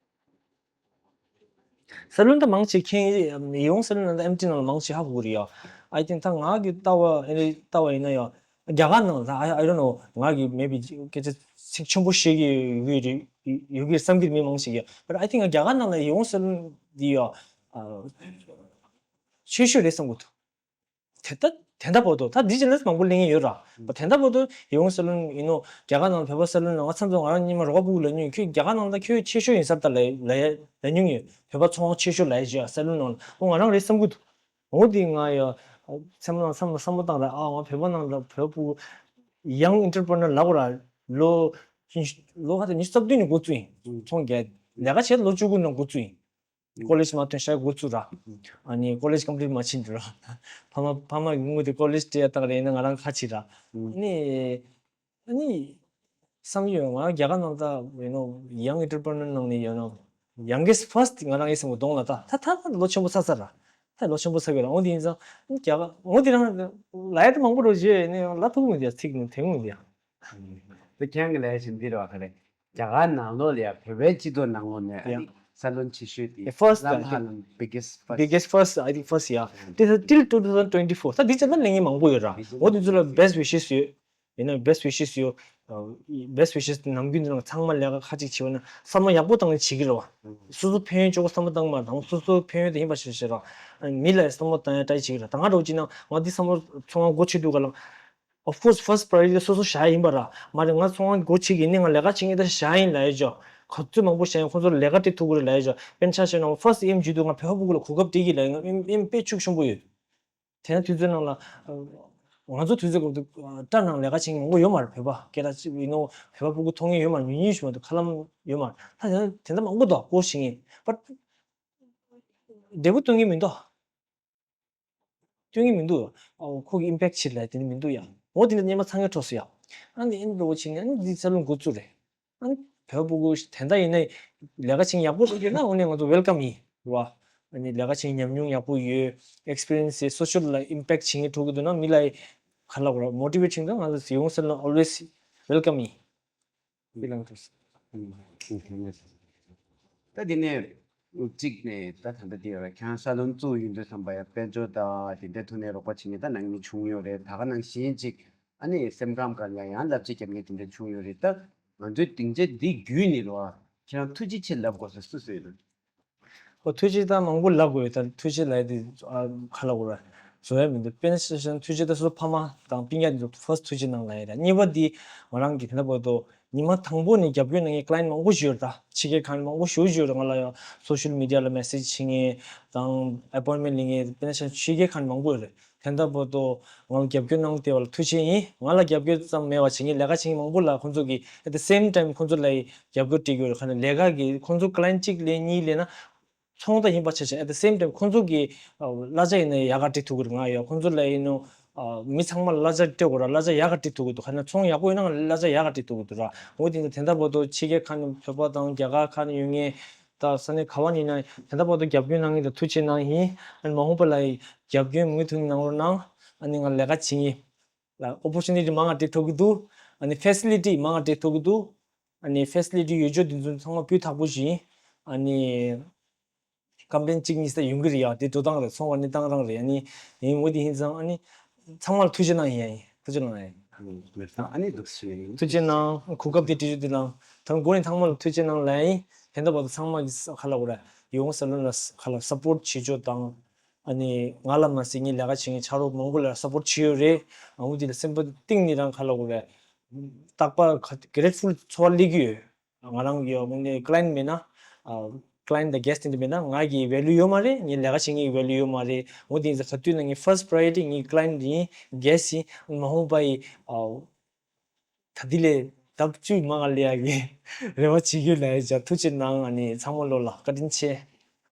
ས་ལོན་ད་མང་ཆེ་ཁྱེད་ཡིད་འོང་ས་ལོན་ནང་ད་ཨེམ་ཊི་ནང་ལ་མང་ཆེ་ཧ་གོ་གི་རེད་ཡ། I think ད་ང་གི་ལྟ་བ་ཨེ་རེད་ལྟ་བ་ཡིན་ན་ཡ། རྒྱ་གར་ནང་ད་I, I don't know ང་གི་maybe སྐད་ཆ་ཚིག་ཆེན་པོ་བཤད་ཀྱི་ཡོད་རེད་ཡོད་ཀྱི་བསམ་གྱི་མི་མང་ཆེ་གི། But I think རྒྱ་གར་ནང་ལ་ཡིད་འོང་ས་ལོན་འདི་ཡ་ཆེ་ཤོས་རེད་བསམ་གྱི་འདུག་དེ་ལྟ་དེ་འདྲ་བོ་དོ་ད་འདི་ཅི་ལས་མང་པོ་གླེང་ཡས་ཡོད་ར། བ་དེ་འདྲ་བོ་དོ་ཡིད་འོང་ས་ལོན་ཡིན་ནོ། རྒྱ་གར་ནང་ལ་བོད་པ་ས་ལོན་ནང་ང་མཚམས་མཚམས་ང་རང་ཉི་མ་རོགས་པ་སྤུ་གུ་ལ་ཉུང་ཁྱོད་རྒྱ་གར་ནང་ད་ཁྱོད་ཆེ་ཤོས་ཡིན་ས་ད་ལ་ལ་ལ་ཉུང་ཡོད། བོད་པ་ཚོང་ཆེ་ཤོས་ལ་ཡ་ཞུ་ཡ་ས་ལོན་ནང་ལ་འོ་ང་རང་རེད་བསམ་གི་འདུག་འོ་དེ་ང་ཡ་མཚན་མོ་ནང་བསམ་བསམ་བློ་བཏང་ར། ཨ་ང་བོད་པ་ནང་ལ་བོད་པ་སྤུ་གུ་young entrepreneur ལབ་དགོས་ར། ལོ་ཉི་ལོ་ཁ་ད་ཉི་ཤུ་རྩ་བདུན་ནས་འགོ་བཙུགས་ཡིན། ཚོང་རྒྱག་ལས་ཀ་བྱས་ལོ་བཅུ་དགུ་ནང་འགོ་བཙུགས་ཡིན། ཀོ་ལེཇ་མ་ཐོན་ཤག་འགོ་བཙུགས་ར། ཨ་ནི་ཀོ་ལེཇ་ཀམ་པི་ལིཊ་མ་ཕྱིན་འགྲོ་ར། ཕ་མ་ཕ་མ་གི་དངུལ་དེ་ཀོ་ལེཇ་སྤྲད་ཡ་བཏང་རེད་ན་ང་རང་ཁ་ཕྱིན་ར། ཨ་ནི་ཨ་ནི་བསམ་ཡོད་ང་རང་རྒྱ་གར་ནང་ད་ཡོད་ནོ་young entrepreneur ནང་ནས་ཡོད་ནོ་youngest first ང་རང་ཨེ་བསམ་གི་གདོང་ལ་ད་ད་ད་ལོ་ཆེན་པོ་ཚ་ཚ་ར། ད་ལོ་ཆེན་པོ་ཚ་གི་ར། འོ་དེ་ཡིན་ཙང་རྒྱ་གར་འོ་དེ་རང་ལ་ཡ་ད་མང་པོ་རོ་བརྗོད་ནས་ལ་ཐུག་མི་འདུག་ཡ་ཚིག་ནི་དེ་མི་འདུག་ཡ། དེ་ཁྱེད་རང་གི་ལས་བྱེད་འདི་རེད་བ་ག་རེ། རྒྱ་གར་ནང་ལོགས་ལ་ཡ་བོད་པའི་སྤྱི་ཚོགས་ནང་ལོགས་ནས་ཨ་ཡ། ནི་ས་ལོན་ཆེ་ཤོས་དེ་The first, ལམ་I ཧ་think. ལམ་biggest first. Biggest first, I think first, yeah. This is till two thousand twenty-four. ད་འདི་ཚོ་ལ་གླེང་ངེས་མང་པོ་ཡོད་ར། འོ་འདི་ཚོ་ལ་best wishes ཡོད། ཡིན་ན་best wishes ཡོད། best wishes ནམ་རྒྱུན་དུ་ཚང་མ་ལས་ཀ་ཁ་ཅིག་བྱེད་པ་ན་བསམ་བློ་ཡག་པོ་བཏང་ནས་བྱེད་ཀྱི་རེད་བ། སོ་སོ་ཕན་ཡོན་ཅོག་བསམ་བློ་བཏང་མ་དང་སོ་སོ་ཕན་ཡོན་དེ་ཡིན་པ་ཞིག་བྱེད་ར། མི་ལ་བསམ་བློ་བཏང་ཡ་try བྱེད་ཀྱི་ར། ད་ང་རོགས་ཅིག་ན་ང་འདི་བསམ་བློ་ཚོང་ཁང་སྒོ་ཕྱེ་དུས་ག་ལ། Of course, first priority ལ་སོ་སོ་བཞག་ཡིན་པ་ར། མ་རེད་ང་ཚོང་ཁང་སྒོ་ཕྱེ་གི་ནི་ང་ལས་ཀ་བྱེད་ངེས་ད་བཞག་ཡིན་ལ་ཡ་ཅོ། ག་ཚོད་མང་པོ་བཞག་ཡིན་ཁོང་ཚོར་ལས་ཀ་སྤྲད་ཐུབ་ཀྱི་རེད་ལ་ཡ་ཅོ། དཔེར་ན་ཆ་བཞག་ན་first ཨེམ་བརྗོད་དུས་ང་བོད་པ་སྤུ་གུ་ལ་གོ་སྐབས་སྤྲད་ཀྱི་ལ་ཡ་ང་ཨེམ་ཨེམ་དཔེ་ཕྱུག་ཆེན་པོ་ཡོད། དེ་ན་དུས་ཚོད་ནང་ལ་ང་ཚོ་དུས་ཚོད་སྐབས་དུ་སྐྲ་ནང་ལས་ཀ་བྱེད་མཁན་མང་པོ་ཡོད་མ་རེད། བོད་པ་སྐད་གྲགས་ཅིག་ཡིན་ནོ་བོད་པ་སྤུ་གུ་མཐོང་མཁན་ཡོད་མ་རེད། ཉུང་ཉུང་ཞིག་མ་གཏོགས་ཁ་ལམ་ཡོད་མ་རེད། ད་དེ་ན་དེ་འདྲ་མང་པོ་འདུག་སྐོར་ཞིག་ཡིན་པ། འབྲས་བུ་སྟོན་གྱི་མི་འདུག་སྟོན་གྱི་མི་འདུག་ཨོ་ཁོ་གི་ཨིམ་པེག་ཊི་ཆེ་ལ་དེ་ནི་མི་འདུག་ཡ། འོ་དེ་འདྲ་སྙེ་མ་ཚང་གི་འཕྲོ་སུ་ཡ། ཨ་ནི་ཨེ་འདྲ་བོ་བྱེད་ནས་ཨ་ནི་འདི་ས་ལོན་འགོ་བཙུགས་རེད། ཨ་ནི་བོད་པ་གུ་དེ་འདྲ་ཡིན་ན་ལས་ཀ་བྱེད་ཡག་པོ་འདུག་ན་འོ་ནི་ང་ཚོ་ཝེལ་ཀམ་ཡིན་རེད་བ། ཨ་ནི་ལས་ཀ་བྱེད་ཉམས་མྱོང་ཡག་པོ་ཡོད། ཨེག་སི་པི་རི་ཡན་སི་ཡོད། སོ་ཤལ་ལ་ཨིམ་པེག་ཊི་བྱེད་མཁན་འགྲོ་གི་འདུག་ན་མི་ལ་ག་ལ་གོ་མོ་ཊི་ཝེ་ཊི་བྱེད་འདུག་ང་ཚོ་ཡོང་སར་ལ་always welcome ཡིན། ད་དེ་ནས་གཅིག་ནས་ད་ད་ལྟ་དེ་ར་ཁྱང་ས་ལོན་བཙུགས་ཡོང་དུས་ཙམ་པ་ཡང་དཔལ་འབྱོར་དང་དེ་འདྲའི་ཐོག་ནས་རོགས་པ་བྱེད་མཁན་ད་ནང་མི་བྱུང་ཡོད་རེད། ད་ག་ནང་བཞིན་ཅིག་ཨ་ནི་སེམས་ཁམས་སྒང་ལ་ཡང་བསླབ་བྱ་རྒྱབ་མཁན་དེ་འདྲ་བྱུང་ཡོད་རེད། ད་ང་ཚོའི་སྡིངས་ཆ་འདི་བརྒྱུད་ནས་རོ་ཁྱེད་རང་ཐུགས་རྗེ་ཆེ་ལབ་དགོས་ས་སུ་སུ་ཡོད་ན། ཨོ་ཐུགས་རྗེ་ད་མང་པོ་ལབ་དགོས་ཡོད། ད་ཐུགས་རྗེ་ལབ་ཡ་དེ་ཨ་ག་ལབ་དགོས་ར། བཟོ་ཡ་མི་འདུག་དཔེར་ན་ཆ་བཞག་ན་ཐུགས་རྗེ་ད་སོ་སོ་ཕ་མ་དང་སྤུན་ཀྱག་འདི་ཚོ་ཕར་སི་ཊི་ཐུགས་རྗེ་གནང་ལབ་ཡ་ར། གཉིས་པ་འདི་ང་རང་གི་དེ་འདྲ་བར་དུ་ཉི་མ་དང་པོ་ནས་རྒྱབ་སྐྱོར་གནང་མཁན་ཀ་ལ་ཡན་ཊི་མང་པོ་ཞིག་ཡོད་ར། ད་ཕྱི་རྒྱལ་ཁག་ནས་མང་པོ་ཞེ་པོ་ཅིག་ཡོད་ར། ང་ལ་ཡང་སོ་ཤལ་མི་ཌི་ཡ་ལ་མེ་སེ་ཇི་བྱེད་མཁན་དང་ཨེ་པོའིན་མེན་ཊི་ལེན་མཁན་དཔེར་ན་ཆ་བཞག་ན་ཕྱི་རྒྱལ་ཁག་ནས་མང་པོ་ཡོད་རེད། དེ་འདྲ་བར་དུ་ང་ལ་རྒྱབ་སྐྱོར་གནང་བསྡད་པ་ལ་ཐུགས་རྗེ་ཆེ་ཡིན། ང་ལ་རྒྱབ་སྐྱོར་ཙམ་མེད་པ་བྱེད་མཁན་ལས་ཀ་བྱེད་མཁན་མང་པོ་ལ་ཁོང་ཚོ་གིས་at the same time ཁོང་ཚོ་ལ་ཡི་རྒྱབ་སྐྱོར་སྤྲད་ཀྱི་ཡོད་རེད། ག་ནས་ལས་ཀ་གི་ཁོང་ཚོ་ཀ་ལ་ཡན་ཊི་གཅིག་ལེན་གཉིས་ལེན་ན་ཚོང་ད་ཡིན་པ་ཆ་བཞག་ན་at the same time ཁོང་ཚོ་གི་ཨ་གླ་ཆ་ཡིན་ན་ཡག་ག་སྤྲད་ཐུབ་ཀྱི་རེད། ང་ཡ་ཁོང་ཚོ་ལ་ཡིན་ནོ་ཨ་མི་ཚང་མ་ལ་གླ་ཆ་སྤྲད་དགོས་ར། གླ་ཆ་ཡག་ག་སྤྲད་ཐུབ་ཀྱི་འདུག་ག་ནས་ཚོང་ཡག་པོ་ཡོད་ན་གླ་ཆ་ཡག་ག་སྤྲད་ཐུབ་ཀྱི་འདུག་ར། འོ་དེ་འདྲ་དེ་འདྲ་བར་དུ་ཕྱི་རྒྱལ་ཁག་ནས་བོད་པ་དང་རྒྱ་གར་ཁག་ནས་ཡོང་མཁན་ད་ས་གནས་ག་བ་ནས་ཡིན་ན་དེ་འདྲ་བར་དུ་རྒྱབ་སྐྱོར་གནང་མཁན་དང་ཐུགས་རྗེ་གནང་ཡིན། ཨ་ནི་མ་འོངས་པ་ལ་ཡི་རྒྱབ་སྐྱོར་མུ་མཐུད་གནང་རོགས་གནང་། ཨ་ནི་ང་ལས་ཀ་བྱེད་མཁན་ལ་ཨོ་པོར་ཅུ་ནི་ཊི་མང་ང་སྤྲད་ཐུབ་ཀྱི་འདུག་ཨ་ནི་ཕེ་སི་ལི་ཊི་མང་ང་སྤྲད་ཐུབ་ཀྱི་འདུག་ཨ་ནི་ཕེ་སི་ལི་ཊི་ཡོད་ཆོག་དེ་ཚོ་ཚང་མ་སྤུས་དག་པོ་ཞིག་ཡིན། ཨ་ནི་ཀམ་པི་ལེན་གཅིག་གཉིས་ས་ཡོང་གི་རེད་ཡ། དེ་འགྲོ་སྟངས་རེད། ཚོང་བ་གནས་སྟངས་རང་རེད། ཨ་ནི་ཡིན་འོ་དེ་ཡིན་ཙང་ཨ་ནི་ཚང་མ་ལ་ཐུགས་རྗེ་གནང་ཡིན་ཡ་ཡིན། ཐུགས་རྗེ་གནང་ཡ་ཡིན། མེད་ཙང་ཨ་ནི་འདུག་སེ་ཡིན། ཐུགས་རྗེ་གནང་། གོ་སྐབས་དེ་སྤྲད་རྒྱུ་དེ་གནང་། ད་མགོ་ནས་ཚང་མ་ལ་ཐུགས་རྗེ་གནང་ལབ་ཡིན། དེ་འདྲ་བར་དུ་ཚང་མ་གི་ས་ག་ལ་འོ་ར་ཡོང་ས་ལོན་ལ་ས་ག་ལ་སཔོར་ཊི་བྱེད་ཆོག་དང་། ཨ་ནི་ང་ལ་མ་ཟད་ངའི་ལས་ཀ་བྱེད་མཁན་ཆ་རོགས་མང་པོ་ལ་སཔོརཊ་བྱེད་ཡོད་རེད། འོ་དེ་ལ་སེམས་པ་གཏིང་ནས་རང་ག་ལབ་དགོས་རེད། རྟག་པར་ག་གེ་རེ་ཊི་ཕུལ་ཚོར་བ་སླེབས་ཀྱི་ཡོད། ང་རང་གི་འོ་ནི་ཀ་ལ་ཡེན་མེད་ན། ཀ་ལ་ཡེན་དང་གེ་སི་དེ་འདྲ་མེད་ན་ང་གི་ཝེ་ལུ་ཡོད་མ་རེད། ངའི་ལས་ཀ་བྱེད་མཁན་གྱི་ཝེ་ལུ་ཡོད་མ་རེད། འོ་དེ་ཡིན་ཙང་ག་དུས་ན་ངའི་ཕར་སི་ཊི་པ་ར་ཡོ་རི་ཊི་ངའི་ཀ་ལ་ཡེན་ཡིན། གེ་སི་ཡིན། མ་འོངས་པ་ཡི་ཨ། ད་འདི་ལས་ལྡབ་བཅུ་མང་ང་ལས་ཡག་གི་རེ་བ་བྱེད་ཀྱི་ཡོད་ལ། ཡ་ཐུགས་རྗེ་གནང་། ཨ་ནི་ཚང་མ་ལོ་ལ་བཀའ་དྲིན་ཆེ།